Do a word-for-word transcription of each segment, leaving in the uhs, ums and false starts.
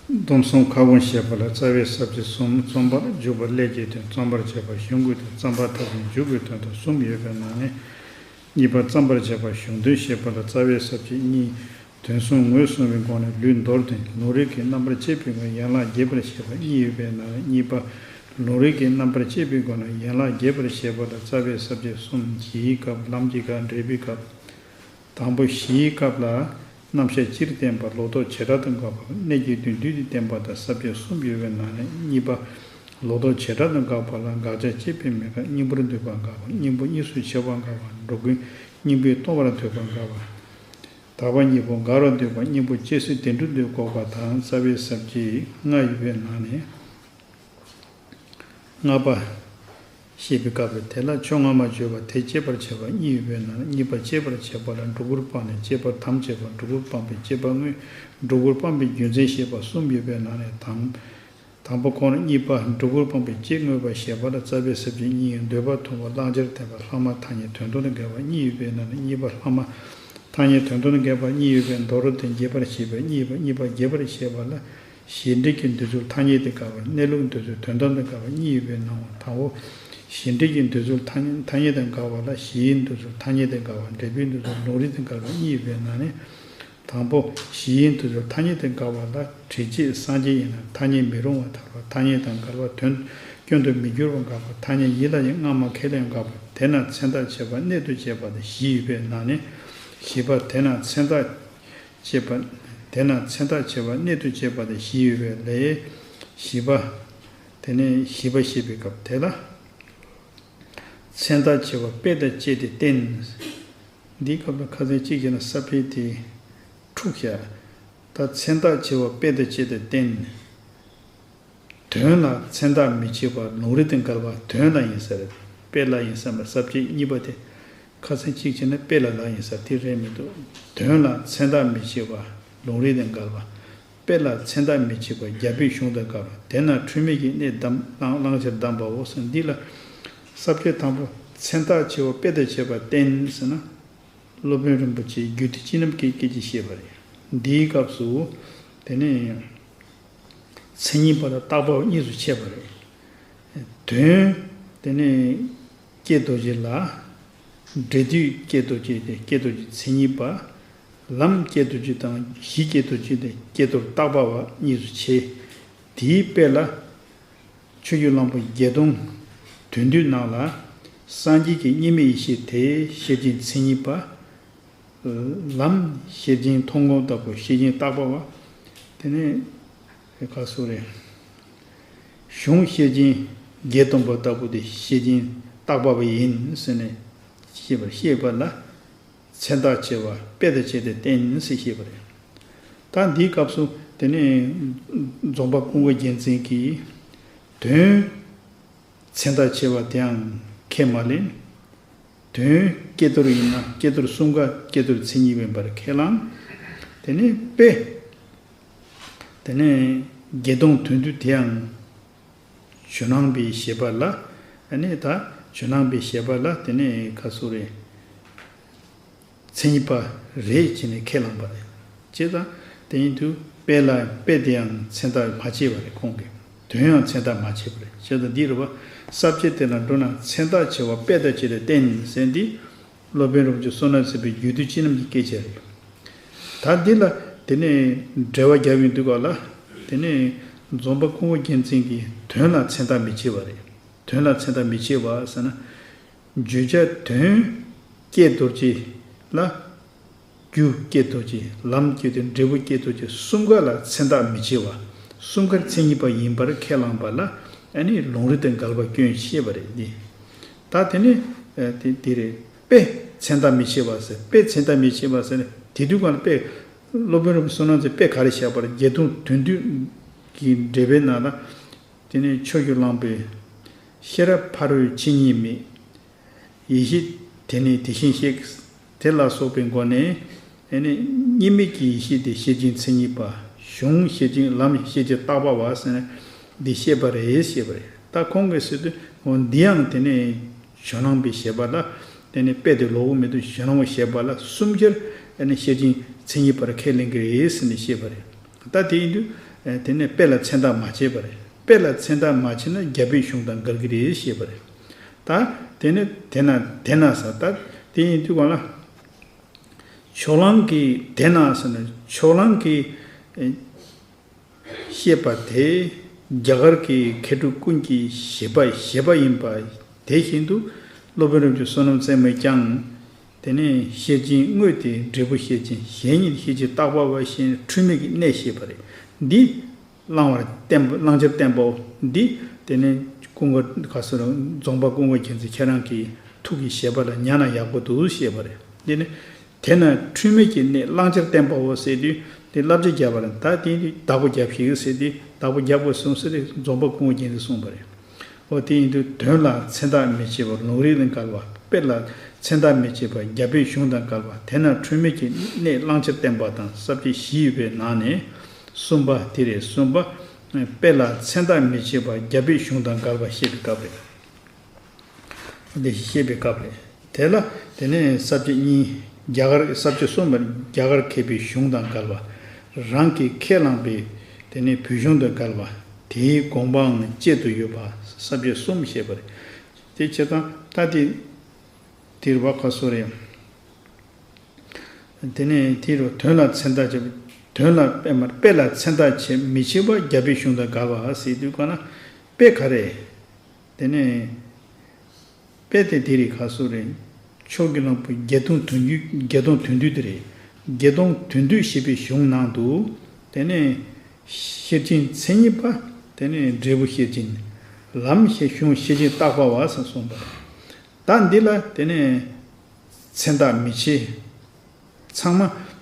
སྡོམ་གསུམ་ཁ་སྐོང་བྱེད་པ་ལ་རྩ་བའི་ས་བཅད་གསུམ། རྩོམ་པར་འཇུག་པ་ཀླད་ཀྱི་དོན། རྩོམ་པར་བྱེད་པ་གཞུང་གི་དོན། རྩོམ་པ་ཐབས་ཀྱི་མཇུག་གི་དོན་དང་གསུམ་ཡོད་པའི་ནང་ནས། གཉིས་པ་རྩོམ་པར་བྱེད་པ་གཞུང་དོན་བཤད་པ་ལ་རྩ་བའི་ས་བཅད་གཉིས། དོན་གསུམ་ངོས་བཟུང་བའི་སྒོ་ནས་ལུས་མདོར་བསྟན། ལུང་རིགས་ཀྱི་རྣམ་པར་དཔྱད་པའི་སྒོ་ནས་ཡན་ལག་རྒྱས་པར་བཤད་པ་གཉིས་ཡོད་པའི་ནང་ནས། གཉིས་པ་ལུང་རིགས་ཀྱི་རྣམ་པར་དཔྱད་པའི་སྒོ་ནས་ཡན་ལག་རྒྱས་པར་བཤད་པ་ལ་རྩ་བའི་ས་བཅད་གསུམ། གཞིའི་སྐབས། ལམ་གྱི་སྐབས། འབྲས་བུའི་སྐབས། དང་པོ་གཞིའི་སྐབས་ལ། རྣམ་གཞག་སྤྱིར་བསྟན་པ། ལོག་རྟོག་བྱེ་བྲག་ཏུ་འགག་པ། གནད་ཀྱི་དོན་བསྡུས་ཏེ་བསྟན་པ་དང་ས་བཅད་གསུམ་ཡོད་པའི་ནང་ནས། གཉིས་པ་ལོག་རྟོག་བྱེ་བྲག་ཏུ་འགག་པ་ལ། དགག་བྱ་དཔྱད་པའི་མེད་པར་གཉེན་པོར་འདོད་པ་འགག་པ། གཉེན་པོ་གཉིས་སུ་ཕྱེ་བ་འགག་པ། འགྲོ་ཀུན་གཉེན་པོས་སྟོང་པར་འདོད་པ་འགག་པ། དག་པ་གཉིས་པོ་འགལ་བར་འདོད་པ། གཉེན་པོ་བཅད་ཟིན་བདེ་འགྲོར་འདོད་འགོག་པ་དང་རྩ་བའི་ས་བཅད་ལྔ་ཡོད་པའི་ནང་ནས། ལྔ་པ་བཤད་པའི་སྐབས་ལ། དེ་ལ་ཕྱོགས་སྔ་མ་བརྗོད་པ་དེ་དཔྱད་པར་བྱ་བ་གཉིས་ཡོད་པའི་ནང་ནས། གཉིས་པ་དཔྱད་པར་བྱ་བ་ལ་སྒྲོ་སྐུར་སྤངས་ནས་དཔྱད་པར་དམ་བཅས་པ། སྒྲོ་སྐུར་སྤངས་པའི་དཔྱད་པ་དངོས། སྒྲོ་སྐུར་སྤངས་པའི་རྒྱུ་མཚན་བཤད་པ་གསུམ་ཡོད་པའི་ནང་ནས། དང་དང་པོ་ཁོ་ན་གཉིས་པ་སྒྲོ་སྐུར་སྤངས་པའི་དཔྱད་དངོས་པ་བཤད་པ་ལ་རྩ་བའི་ས་བཅད་གཉིས། འདོད་པ་མཐུན་པ་བླང་བྱར་ལྡན་པ། ལྷག་མ་ཐ་སྙད་དོན་དམ་དུ་འགལ་བ་གཉིས་ཡོད་པའི་ནང་ནས། གཉིས་པ་ལྷག་མ་ཐ་སྙད་དོན་དམ་དུ་འགལ་བ་གཉིས་ཡོད་པའི་མདོར་བསྟན་རྒྱས་པར་བཤད་པ་གཉིས་པ། གཉིས་པ་རྒྱས་པར་བཤད་པ་ལ། གཞན་འབྲེལ་གྱི་འདོད་ཚུལ་ཐ་སྙད་དུ་འགལ་བ། གནས་ལུགས་འདོད་ཚུལ་དོན་དམ་དུ་འགལ་བ་གཉིས་ཡོད་པའི་ནང་། དང་པོ་གཞན་འབྲེལ་གྱི་འདོད་ཚུལ་ཐ་སྙད་ཐ་སྙད་དུ་འགལ་བ་ལ། གཞིའི་འདོད་ཚུལ་ཐ་སྙད་དུ་འགལ་བ། འབྲས་བུའི་འདོད་ཚུལ་ལུང་རིགས་དུ་འགལ་བ་གཉིས་ཡོད་པའི་ནང་ནས། དང་པོ་གཞིའི་འདོད་ཚུལ་ཐ་སྙད་དུ་འགལ་བ་ལ། དྲི་བཅས་སངས་རྒྱས་ཡིན་ན། ཐ་སྙད་མི་རུང་བ་ཐལ་བ། ཐ་སྙད་དང་འགལ་བ་དོན་སྐྱོན་དུ་མི་འགྱུར་བ་འགག་པ། ཐ་སྙད་ཡིད་ལ་ཡང་སྔ་མ་ཁས་ལེན་འགག་པ། དེས་ན་མཚན་རྟགས་བྱེད་པ་གནད་དུ་བྱས་པ་དང་བཞི་ཡོད་པའི་ནང་ནས། བཞི་པ་དེས་ན་མཚན་རྟགས་བྱེད་པ། དེས་ན་མཚན་རྟགས་བྱེད་པ་གནད་དུ་བྱས་པ་དང་བཞི་ཡོད་པའི་ལས། བཞི་པ། དེ་ནས་བཞི་པ་བཤད་པའི་སྐབས་དེ་ལ། མཚན་རྟགས་བྱེད་པ་དཔེ་དང་བཅས་ཏེ་བསྟན། འདིའི་སྐབས་ལ་ཁ་སང་གཅིག་བྱས་ན་ས་ཕྱོགས་དེ་འཁྲུགས་བཞག་ད་མཚན་རྟགས་བྱེད་པ་དཔེ་དང་བཅས་ཏེ་བསྟན། དོན་ལ་མཚན་རྟགས་མི་བྱེད་པ་ལུང་རིགས་དང་འགལ་བ་དོན་ལ་ཡིན་ས་རེད། དཔེ་ལ་ཡིན་ས་མ་རེད། ས་བཅད་གཉིས་པ་དེ་ཁ་སང་གཅིག་བྱས་ན་དཔེ་ལ་ལ་ཡིན་ས་དེ་རེད་མི་འདུག་དོན་ལ་མཚན་རྟགས་མི་བྱེད་པ་ལུང་རིགས་དང་འགལ་བ། དཔེ་ལ་མཚན་རྟགས་མི་བྱེད་པ་རྒྱལ་པོའི་གཞུང་དང་འགལ་བ། དེས་ན་འཁྲུལ་མེད་ཀྱི་གནད་བདམས་བླང་བླང་བྱར་བདམས་པའོ་ཟེར། འདི་ལ་ས་བཅད་དང་པོ་མཚན་རྟགས་བྱེད་པ་དཔེ་དང་བཅས་པ་བསྟན་ཟེར་ན། སློབ་དཔོན་རིན་པོ་ཆེས་རྒྱུད་སྡེ་སྤྱི་རྣམ་གྱི་སྐད་ཀྱིས་བཤད་པ་རེད། འདིའི་སྐབས་སུ་དེ་ནས་མཚན་ཉིད་པ་དང་བཏགས་པ་གཉིས་སུ་ཕྱེ་བ་རེད། དོན་དེ་ནས་ཀྱེ་རྡོ་རྗེ་ལ། འབྲས་དུས་ཀྱེ་རྡོ་རྗེ་སྟེ་ཀྱེ་རྡོ་རྗེ་མཚན་ཉིད་པ། ལམ་ཀྱེ་རྡོ་རྗེ་དང་གཞི་ཀྱེ་རྡོ་རྗེ་སྟེ་ཀྱེ་རྡོར་བཏགས་པ་བ་གཉིས་སུ་ཕྱེ། དེའི་དཔེ་ལ། ཆོས་ཀྱི་གླང་པོ་བརྒྱད་སྟོང་དོན་བསྡུས་ནང་ལ། སངས་རྒྱས་ཀྱི་གཉིས་མེད་ཡེ་ཤེས་དེ་ཤེར་ཕྱིན་མཚན་ཉིད་པ། ལམ་ཤེར་ཕྱིན་མཐོང་སྒོམ་ལྟ་བུ་ཤེར་ཕྱིན་བཏགས་པ་བ། དེ་ནས་ག་སུ་རེད། གཞུང་ཤེར་ཕྱིན་བརྒྱད་སྟོང་པ་ལྟ་བུ་དེ་ཤེར་ཕྱིན་བཏགས་པ་བ་ཡིན་ཟེར་ནས་ཤེས་པར་ཤེས་པ་ལ། མཚན་རྟགས་བྱེད་པ་དཔེ་དང་བཅས་ཏེ་བསྟན་ཟེར་ཤེས་པ་རེད། ད་འདིའི་སྐབས་སུ་དེ་ནས་རྫོང་པ་ཀུན་དགའ་རྒྱལ་མཚན་གྱིས་དོན། མཚན་རྟགས་བྱེད་པ་དེའང་ཁས་མ་ལེན། དོན་ཀྱེ་རྡོར་ཡིན་ན་ཀྱེ་རྡོར་གསུམ་ཀ་ཀྱེ་རྡོར་མཚན་ཉིད་ཡིན་པར་ཁས་བླངས། དེ་ནས་དཔེ། དེ་ནས་བརྒྱད་སྟོང་དོན་བསྡུས་དེའང་ཇོ་ནང་པའི་བཞེད་པ་ལ། ཨ་ནི་ད་ཇོ་ནང་པའི་བཞེད་པ་ལ་དེ་ནས་ག་སུ་རེད། མཚན་ཉིད་པ་རེད་ཅེས་ནས་ཁས་བླངས་པ་རེད། བྱས་ཙང་དེ་ཡིན་དུས་དཔེ་ལ་དཔེ་དེ་ཡང་མཚན་རྟགས་མ་བྱས་པ་རེད་ཁོང་གིས། དོན་ཡང་མཚན་རྟགས་མ་བྱས་པ་རེད། བྱས་ཙང་འདི་རུ་བ་ས་བཅད་དེ་ལ་འགྲོ་ན་མཚན་རྟགས་བྱེད་པ་དཔེ་དང་བཅས་ཏེ་བསྟན་ཟེར་འདི་སློབ་དཔོན་རིན་པོ་ཆེ་བསོད་ནམས་ཟེར་བའི་རྒྱུད་སྡེ་སྤྱི་རྣམ་གྱི་སྐད་ཆ་རེད། ད་འདི་ལ་དེ་ནས་འགྲེལ་པ་རྒྱག་གིན་འདུག་ག་ལ། དེ་ནས་རྫོང་པ་ཀུན་དགའ་རྒྱལ་མཚན་གྱིས་དོན་ལ་མཚན་རྟགས་མི་བྱེད་པ་རེད། དོན་ལ་མཚན་རྟགས་མི་བྱེད་པ་ཟེར་ན། བརྗོད་བྱ་དོན་ཀྱེ་རྡོ་རྗེ་ལ། རྒྱུ་ཀྱེ་རྡོ་རྗེ་ལམ་ཀྱེ་རྡོ་རྗེ་འབྲས་བུ་ཀྱེ་རྡོ་རྗེ་གསུམ་ཀ་ལ་མཚན་རྟགས་མི་བྱེད་པ། གསུམ་ཀར་མཚན་ཉིད་པ་ཡིན་པར་ཁས་བླངས་པ་ལ་ཨ་ནི་ལུང་རིགས་དང་འགལ་བ་སྐྱོན་བཤད་པ་རེད་འདི། ད་དེ་ནི་དེ་དེ་རེད། དཔེ་མཚན་རྟགས་མི་བྱེད་པ་ཟེར། དཔེ་མཚན་རྟགས་མི་བྱེད་པ་ཟེར་ནས་དེ་དུས་གང་ལ་དཔེ་སློབ་དཔོན་རིན་པོ་ཆེ་བསོད་ནམས་ཀྱིས་དཔེ་ག་རེ་བཞག་པ་རེད། བརྒྱད་སྟོང་དོན་བསྡུས་ཀྱི་འགྲེལ་པའི་ནང་ལ། དེ་ནས་ཆོས་ཀྱི་གླང་པོས། ཤེས་རབ་ཕ་རོལ་ཕྱིན་གཉིས་མེད། ཡེ་ཤེས་དེ་ནི་དེ་བཞིན་གཤེགས། དེ་ལ་སོགས་པའི་སྒོ་ནས་ཨ་ནི་གཉིས་མེད་ཀྱི་ཡེ་ཤེས་དེ་ཤེར་ཕྱིན་མཚན་ཉིད་པ། གཞུང་ཤེར་ཕྱིན་ལམ་ཤེར་ཕྱིན་བཏགས་པ་བ་ཟེར་ནས་འདི་བཤད་པ་རེད་ཞེས་པ་རེད། ད་ཁོང་གིས་ཟེར་དུས་འོ་འདི་ཡང་དེ་ནས་ཇོ་ནང་པའི་བཞེད་པ་ལ་དེ་ནས་དཔེ་དེ་ལོག་གི་མི་འདུག་ཇོ་ནང་པའི་བཞེད་པ་ལ་གསུམ་ཆར་ཨ་ནི་ཤེར་ཕྱིན་མཚན་ཉིད་པར་ཁས་ལེན་གྱི་རེད་ཟེར་ནས་བཤད་པ་རེད། ད་དེ་ཡིན་དུས་ དེ་ནས་དཔེ་ལ་མཚན་རྟགས་མ་བྱས་པ་རེད། དཔེ་ལ་མཚན་རྟགས་མ་བྱས་ན་རྒྱ་དཔེའི་གཞུང་དང་འགལ་གྱི་རེད་ཞེས་པ་རེད། ད་དེ་ནས་དེ་ན་དེ་ན་ས་ད་དེ་ཡིན་དུས་གང་ལ། ཕྱོགས་གླང་གི་དེ་ན་ས་ན་ཕྱོགས་གླང་གི་ཨེ་བཤད་པ་དེ་རྒྱ་གར་གྱི་མཁས་གྲུབ་ཀུན་གྱི་བཞེད་པ་བཞེད་པ་ཡིན་པ་དེ་བཞིན་དུ་སློབ་དཔོན་རབ་འབྱམས་བསོད་ནམས་རྩེ་མོས་ཀྱང་། དེ་ནས་ཤེར་ཕྱིན་དངོས་དེ་འབྲས་བུ་ཤེར་ཕྱིན་གཞན་ཉིད་ཤེར་ཕྱིན་བཏགས་པ་བ་ཞེས་འཁྲུལ་མེད་ཀྱི་གནད་བཤད་པ་རེད། འདི་བླང་བར་བསྟན་པ་བླང་བྱར་བསྟན་པའོ། འདི་དེ་ནས་ཀུན་དགའ་ག་སོ་ར་རྫོང་པ་ཀུན་དགའ་རྒྱལ་མཚན་ཁྱེད་རང་གི་ཐུགས་ཀྱི་བཞེད་པ་ལ་ཉན་ན་ཡག་པོ་འདུག་ཞེས་པ་རེད། འདི་ནི་དེ་ན་འཁྲུལ་མེད་ཀྱི་གནད་བླང་བྱར་བསྟན་པའོ་ཟེར་དུས་དེ་བསླབ་བྱ་བརྒྱབ་པ་རེད། ད་དེ་ནི་བདག་པོ་རྒྱབ་ཤིག་ཟེར་དུས་བདག་པོ་རྒྱབ་དགོས་གསུངས་ཟེར་ཏེ་རྫོང་པ་ཀུན་དགའ་རྒྱལ་མཚན་གསུངས་པ་རེད། འོ་དེ་ཡིན་དུས་དོན་ལ་མཚན་རྟགས་མི་བྱེད་པ་ལུང་རིགས་དང་འགལ་བ། དཔེ་ལ་མཚན་རྟགས་མི་བྱེད་པ་རྒྱ་དཔེའི་གཞུང་དང་འགལ་བ། དེ་ན་འཁྲུལ་མེད་ཀྱི་གནད་བླང་བྱར་བསྟན་པ་དང་ས་བཅད་བཞི་ཡོད་པའི་ནང་ནས་གསུམ་པ་དེ་རེད། གསུམ་པ། དཔེ་ལ་མཚན་རྟགས་མི་བྱེད་པ་རྒྱ་དཔེའི་གཞུང་དང་འགལ་བ་བཤད་པའི་སྐབས་རེད། དེ་བཤད་པའི་སྐབས་རེད། དེ་ལ་དེ་ནས་ས་བཅད་གཉིས། རྒྱ་གར་ས་བཅད་གསུམ་པ་རྒྱ་གར་མཁས་པའི་གཞུང་དང་འགལ་བ། རང་གིས་ཁས་བླངས་པའི་དེ་ནས་བོད་གཞུང་དང་འགལ་བ། དེའི་དགོངས་པའང་བཅད་དུ་ཡོད་པ། ས་བཅད་གསུམ་བཤད་པ་རེད། དེ་བྱས་ཙང་ད་དེ་དེ་རུ་བ་ཁ་སོ་རེད། དེ་ནས་དེ་རུ་དོན་ལ་མཚན་རྟགས་བྱེད། དོན་ལ་དཔེ་མ་དཔེ་ལ་མཚན་རྟགས་བྱེད་མི་བྱེད་པ་རྒྱ་དཔེའི་གཞུང་དང་འགལ་བ་ཟེར་དུས་ག་ན་དཔེ་ག་རེ། དེ་ནས་དཔེ་དེ་དེ་རིགས་ག་སོ་རེད། ཕྱོགས་ཀྱི་གླང་པོ་བརྒྱད་སྟོང་དོན་བསྡུས་བརྒྱད་སྟོང་དོན་བསྡུས་དེ་རེད། བརྒྱད་སྟོང་དོན་བསྡུས་ཞེས་པའི་གཞུང་ནང་དུ་དེ་ནས་ཤེར་ཕྱིན་མཚན་ཉིད་པ། དེ་ནས་འབྲས་བུ་ཤེར་ཕྱིན། ལམ་ཤེར་གཞུང་ཤེར་ཕྱིན་བཏགས་པ་བ་ཟེར་གསུངས་པ་རེད། ད་འདི་ལ་དེ་ནས་མཚན་རྟགས་མི་བྱེད། ཚང་མ་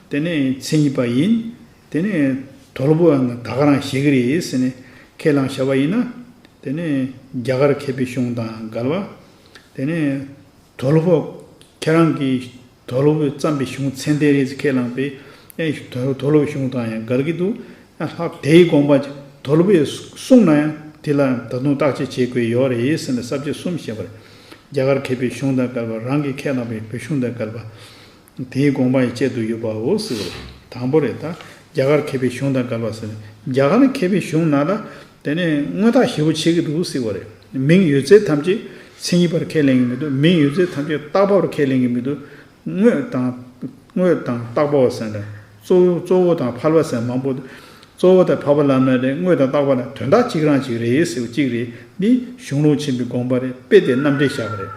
དེ་ནས་མཚན་ཉིད་པ་ཡིན། དེ་ནས་དོལ་པོ་ཡང་ད་ག་རང་ཞིག་རེད་ཟེར་ནས་ཁས་བླངས་བཞག་པ་ཡིན་ན། དེ་ནས་རྒྱ་གར་མཁས་པའི་གཞུང་དང་འགལ་བ། དེ་ནས་དོལ་པོ་ཁྱེད་རང་གིས་དོལ་པོས་བརྩམས་པའི་གཞུང་ཚད་ལྡན་རེད་ཟེར་ཁས་བླངས་པས་ཨེ་དོལ་དོལ་པོའི་གཞུང་དང་ཡང་འགལ་གྱི་འདུག་ཡང་ལྷག་དེའི་དགོངས་པ་དོལ་པོས་གསུངས་ན་ཡང་དེ་ལ་ད་དུང་བརྟག་དཔྱད་བྱེད་དགོས་ཡོད་རེད་ཟེར་ནས་ས་བཅད་གསུམ་བཤད་པ་རེད། རྒྱ་གར་མཁས་པའི་གཞུང་དང་འགལ་བ། རང་གིས་ཁས་བླངས་པའི་བོད་གཞུང་དང་འགལ་བ། དེའི་དགོངས་པ་ཡི་བཅད་དུ་ཡོད་པའོ་ཟེར་བ་རེད། དང་པོ་རེད། ད་རྒྱ་གར་མཁས་པའི་གཞུང་དང་འགལ་བ་ཟེར་ནས་རྒྱ་གར་མཁས་པའི་གཞུང་ནང་ལ་དེ་ནས་དངོས་བཏགས་ཞེ་པོ་ཕྱེ་གི་འདུག་ཟེར་བ་རེད། མིང་ཡོད་ཚད་ཐམས་ཅད་མཚན་ཉིད་པར་ཁས་ལེན་གྱི་མི་འདུག་མིང་ཡོད་ཚད་ཐམས་ཅད་བཏགས་པ་པར་ཁས་ལེན་གྱི་མི་འདུག་དངོས་དང་དངོས་དང་བཏགས་པ་བ་ཟེར་ན་གཙོ་བོ་གཙོ་བོ་དང་ཕལ་པ་ཟེར་མང་པོ་འདུག་གཙོ་བོ་དང་ཕལ་པ་ལབ་ན་རེད། དངོས་དང་བཏགས་པ་ལ་དོན་དག་གཅིག་རང་གཅིག་རེད་ཟེར་བ་གཅིག་རེད། འདི་གཞུང་ལུགས་ཆེན་པོའི་དགོངས་པ་རེད། དཔེ་དེ་རྣམ་འགྲེལ་བཞག་པ་རེད།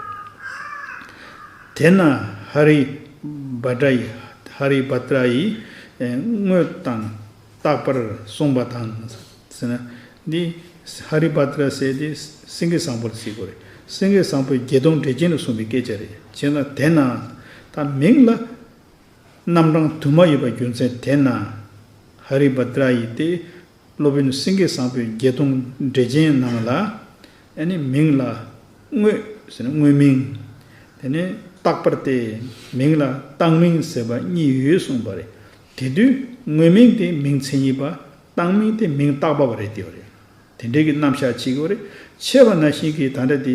དེས་ན་ཧ་རི་བྷ་དྲ་ཡི་ཧ་རི་བྷ་དྲ་ཡིས་དངོས་དང་བཏགས་པར་གསུངས་པ་དང་ཟེར་ན། འདི་ཧ་རི་བྷ་དྲ་ཟེར་དེ་སེང་གེ་བཟང་པོར་ཟེར་དགོས་རེད། སེང་གེ་བཟང་པོས་བརྒྱད་སྟོང་འགྲེལ་ཆེན་ལ་གསུངས་པའི་སྐད་ཆ་རེད། བྱས་ན་དེས་ན་ད་མིང་ལ་རྣམ་གྲངས་དུ་མ་ཡོད་པ་རྒྱུ་མཚན་དེས་ན། ཧ་རི་བྷ་དྲ་ཡིས་ཏེ་སློབ་དཔོན་སེང་གེ་བཟང་པོའི་བརྒྱད་སྟོང་འགྲེལ་ཆེན་ནང་ལ་ཨ་ནི་མིང་ལ་དངོས་ཟེར་ན་དངོས་མིང་། དེ་ནས་བཏགས་པར་ཏེ་མིང་ལ་བཏགས་མིང་ཟེར་བ་གཉིས་ཡོད་གསུངས་པ་རེད། དེ་དུས་དངོས་མིང་དེ་མིང་མཚན་ཉིད་པ། བཏགས་མིང་དེ་མིང་བཏགས་པ་བ་རེད་དེ་བ་རེད། དེ་འདྲའི་གི་རྣམ་གཞག་བྱེད་དགོས་རེད། ཆེ་བ་ན་ཤིང་གི་ད་ལྟ་དེ་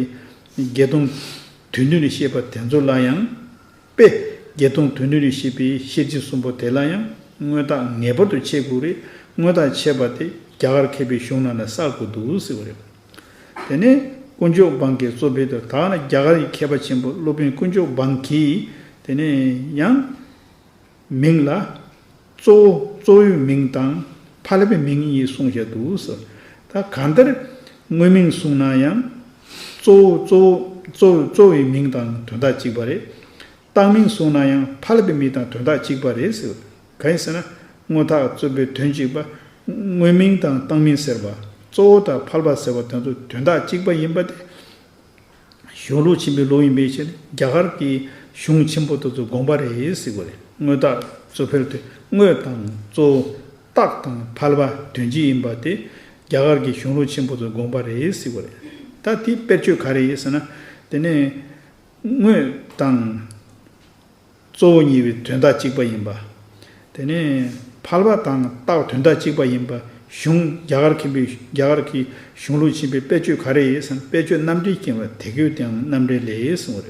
བརྒྱད་སྟོང་དོན་བསྡུས་ནས་བཤད་པ་དེ་ཚོ་ལ་ཡང་དཔེ་བརྒྱད་སྟོང་དོན་བསྡུས་ནས་བཤད་པའི་ཤེར་ཕྱིན་གསུམ་པོ་དེ་ལ་ཡང་དངོས་བཏགས་ངེས་པར་དུ་ཕྱེ་དགོས་རེད། དངོས་བཏགས་ཕྱེ་བ་དེ་རྒྱ་གར་མཁས་པའི་གཞུང་ནང་ལ་བསགས་དགོས་འདུག་ཟེར་བ་རེད། དེ་ནས་དཀོན་མཆོག་འབངས་ཀྱིས་གཙོ་ཕལ་དུ་ད་ནི་རྒྱ་གར་གྱི་མཁས་པ་ཆེན་པོ་སློབ་དཔོན་དཀོན་མཆོག་འབངས་ཀྱིས་དེ་ནས་ཡང་། མིང་ལ་གཙོ་བོ་གཙོ་བོའི་མིང་དང་ཕལ་པའི་མིང་གཉིས་གསུངས་བཞག་འདུག་ཟེར། ད་གང་ལྟར་དངོས་མིང་གསུངས་ན་ཡང་གཙོ་བོ་གཙོ་བོ་གཙོ་བོ་གཙོ་བོའི་མིང་དང་དོན་དག་གཅིག་པ་རེད། བཏགས་མིང་གསུངས་ན་ཡང་ཕལ་པའི་མིང་དང་དོན་དག་གཅིག་པ་རེད་ཟེར། གང་ཡིན་ཟེར་ན་དངོས་བཏགས་གཙོ་ཕལ་དོན་གཅིག་པ། དངོས་མིང་དང་བཏགས་མིང་ཟེར་བ། གཙོ་བོ་དང་ཕལ་པ་ཟེར་བ་དེ་ཚོ་དོན་དག་གཅིག་པ་ཡིན་པ་དེ། གཞུང་ལུགས་ཆེན་པོའི་ལུགས་ཡིན་པའི་ཕྱིར་རྒྱ་གར་གྱི་གཞུང་ཆེན་པོ་དེ་ཚོའི་དགོངས་པ་རེད་ཟེར་དགོས་རེད། དངོས་བཏགས་གཙོ་ཕལ་དེ་དངོས་དང་གཙོ་བོ་བཏགས་དང་ཕལ་པ་དོན་གཅིག་ཡིན་པ་དེ་རྒྱ་གར་གྱི་གཞུང་ལུགས་ཆེན་པོ་དེ་ཚོའི་དགོངས་པ་རེད་ཟེར་དགོས་རེད། ད་དེའི་དཔེར་བརྗོད་ག་རེ་ཡིན་ཟེར་ན། དེ་ནས་དངོས་དང་། གཙོ་བོ་གཉིས་པོའི་དོན་དག་གཅིག་པ་ཡིན་པ། དེ་ནས་ཕལ་པ་དང་རྟགས་དོན་དག་གཅིག་པ་ཡིན་པ། གཞུང་རྒྱ་གར་མཁན་པོའི་རྒྱ་གར་གྱི་གཞུང་ལུགས་ཆེན་པོའི་དཔེ་བརྗོད་ག་རེ་ཡིན་ཟེར་ན་དཔེ་བརྗོད་རྣམ་འགྲེལ་མཁྱེན་པ་དེ་གོས་དེའང་རྣམ་འགྲེལ་ལས་གསུངས་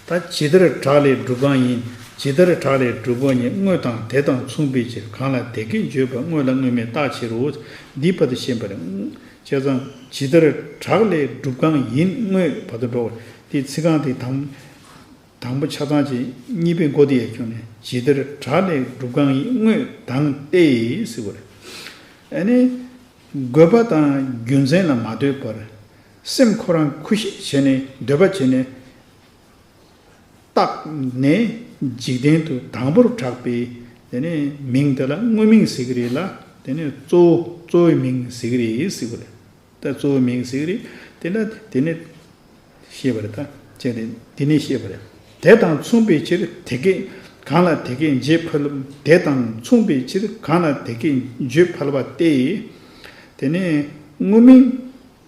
པ་རེད། ད་ཇི་ལྟར་གྲགས་ལས་སྒྲུབ་གང་ཡིན། ཇི་ལྟར་བྲག་ལས་གྲུབ་པ་ཉིད། དངོས་དང་དེ་དང་མཚུངས་པའི་ཕྱིར། གང་ལ་དེ་སྐད་བརྗོད་པ། དངོས་ལ་དངོས་མེད་རྟག་ཕྱིར་རོ། འདི་བར་དུ་ཤེས་པར། བྱས་ཙང་ཇི་ལྟར་བྲག་ལས་གྲུབ་གང་ཡིན། དངོས་བར་དུ་འགྲོ་བ། དེ་ཚིག་རྐང་དེ་དང་། དང་པོ་ཆ་ཚང་གཅིག་གཉིས་པའི་མགོ་དེ་ཡར་ཁྱོན་ནས་ཇི་ལྟར་བྲག་ལས་གྲུབ་གང་ཡིན། དངོས་དང་སྟེ་ཟེར་བ་རེད། ཨ་ནི། དགོས་པ་དང་རྒྱུ་མཚན་ལ་མ་ལྟོས་པར། སེམས་ཁོ་རང་ཁུ་ཤི་བྱས་ནས་འདོད་པ་བྱས་ནས། བཏགས་ནས་འཇིག་རྟེན་དུ་དང་པོར་གྲགས་པའི་དེ་ནས་མིང་དེ་ལ་དངོས་མིང་ཟེར་གི་རེད་ལ། དེ་ནས་གཙོ་བོ་གཙོ་བོའི་མིང་ཟེར་གི་རེད་ཟེར་བ་རེད། ད་གཙོ་བོའི་མིང་ཟེར་གི་རེད། དེ་ལ་དེ་ནས་ཤེས་པ་རེད། ད་བྱས་ཏེ་དེ་ནས་ཤེས་པ་རེད། དེ་དང་མཚུངས་པའི་ཕྱིར་དེ་སྐད། གང་ལ་དེ་སྐད་བརྗོད་ཕལ། དེ་དང་མཚུངས་པའི་ཕྱིར་གང་ལ་དེ་སྐད་བརྗོད་ཕལ་པ་སྟེ། དེ་ནས་དངོས་མིང་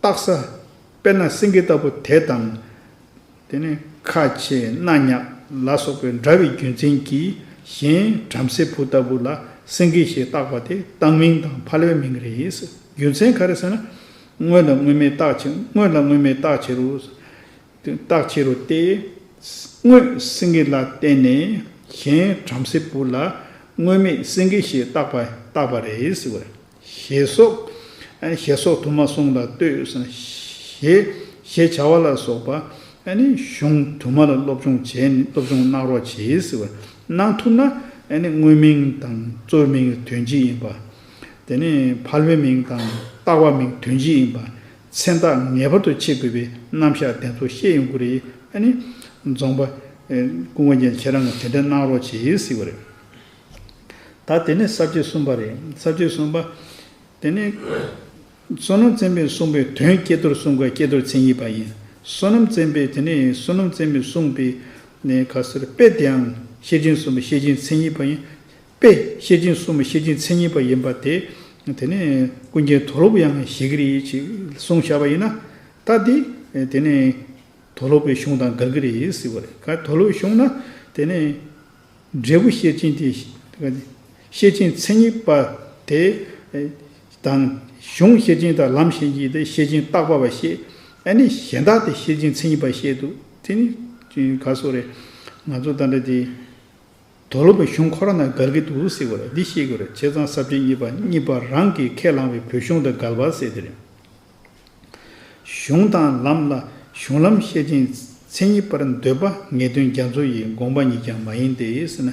བཏགས་ས། དཔེར་ན་སེང་གེ་ལྟ་བུ་དེ་དང་། དེ་ནས་ཁ་ཆེ་སྣ་ཉག་ལ་སོགས་པའི་འདྲ་བའི་རྒྱུ་མཚན་གྱིས་གཞན་བྲམ་ཟེ་བུ་ལྟ་བུ་ལ་སེང་གེ་ཞེས་བཏགས་པ་དེ་བཏགས་མིང་དང་ཕལ་པའི་མིང་རེད། རྒྱུ་མཚན་ག་རེ་ཟེར་ན། དངོས་ལ་དངོས་མེད་རྟག་ཕྱིར། དངོས་ལ་དངོས་མེད་རྟག་ཕྱིར་རོ། རྟག་ཕྱིར་རོ་སྟེ། དངོས་སེང་གེ་ལ་བརྟེན་ནས་གཞན་བྲམ་ཟེ་བུ་ལ་དངོས་མེད་སེང་གེ་ཞེས་བཏགས་པ་བཏགས་པ་རེད་ཟེར་བ་རེད། ཞེས་སོགས། ཨ་ནི་ཞེས་སོགས་དུ་མ་གསུམ་ལ་ལྟོས་ཟེར་ན། ཞེས་ཞེས་བྱ་བ་ལ་སོགས་པ། ཨ་ནི་གཞུང་དུ་མ་ལ་སློབ་སྦྱོང་བྱས་ནས་སློབ་སྦྱོང་གནང་རོགས་བྱེད་ཟེར་བ། གནང་ཐུབ་ན་ཨ་ནི་དངོས་མིང་དང་གཙོ་མིང་དོན་གཅིག་ཡིན་པ། དེ་ནས་ཕལ་པའི་མིང་དང་བཏགས་པ་མིང་དོན་གཅིག་ཡིན་པ། མཚན་རྟགས་ངེས་པར་དུ་ཕྱེ་དགོས་པའི་རྣམ་གཞག་དེ་ཚོ་བཤད་ཡོང་གི་རེད། ཨ་ནི་རྫོང་པ་ཀུན་དགའ་རྒྱན་ཁྱེད་རང་གིས་དེ་འདྲ་གནང་རོགས་བྱེད་ཟེར་བ་རེད། ད་དེ་ནས་ས་བཅད་གསུམ་པ་རེད། ས་བཅད་གསུམ་པ། དེ་ནས་བསོད་ནམས་བཙན་པས་གསུངས་པའི་དོན་ཀྱེ་རྡོར་གསུམ་ཀ་ཀྱེ་རྡོར་མཚན་ཉིད་པ་ཡིན། བསོད་ནམས་བཙན་པས་དེ་ནས་བསོད་ནམས་བཙན་པས་གསུངས་པའི་ནས་ག་ཟེར་དཔེ་དེའང་ཤེར་ཕྱིན་གསུངས་པའི་ཤེར་ཕྱིན་མཚན་ཉིད་པ་ཡིན། དཔེ་ཤེར་ཕྱིན་གསུངས་པའི་ཤེར་ཕྱིན་མཚན་ཉིད་པ་ཡིན་པ་དེ། དེ་ནས་ཀུན་མཁྱེན་དོལ་པོ་ཡང་ཞིག་རེད་ཅེས་གསུངས་བཞག་པ་ཡིན་ན། ད་འདི་དེ་ནས་དོལ་པོའི་གཞུང་དང་འགལ་གྱི་རེད་ཟེར་བ་རེད། ག་དོལ་པོའི་གཞུང་ན་དེ་ནས་འབྲས་བུ་ཤེར་ཕྱིན་དེ། ཤེར་ཕྱིན་མཚན་ཉིད་པ་དེ་དང་གཞུང་ཤེར་ཕྱིན་དང་ལམ་ཤེར་ཕྱིན་དེ་ཤེར་ཕྱིན་བཏགས་པ་བ་ཤེས། ཨ་ནི་གཞན་དག་དེ་ཤེར་ཕྱིན་མཚན་ཉིད་པ་ཤེས་འདུག་དེ་ནི་ག་སོ་རེད། ང་ཚོ་ད་ལྟ་དེ། དོལ་པོའི་གཞུང་ཁོ་རང་ནང་འགལ་གྱི་འདུག་ཟེར་དགོས་རེད། འདི་ཤེས་དགོས་རེད། བྱས་ཙང་ས་བཅད་གཉིས་པ་གཉིས་པ་རང་གིས་ཁས་བླངས་པའི་བོད་གཞུང་དང་འགལ་བ་ཟེར་དེ་རེད། གཞུང་དང་ལམ་ལ་གཞུང་ལམ་ཤེར་ཕྱིན་མཚན་ཉིད་པར་འདོད་པ་ངེས་དོན་རྒྱ་མཚོ་ཡི་དགོངས་པ་ཉིད་ཀྱང་མ་ཡིན་ཏེ་ཟེར་ན།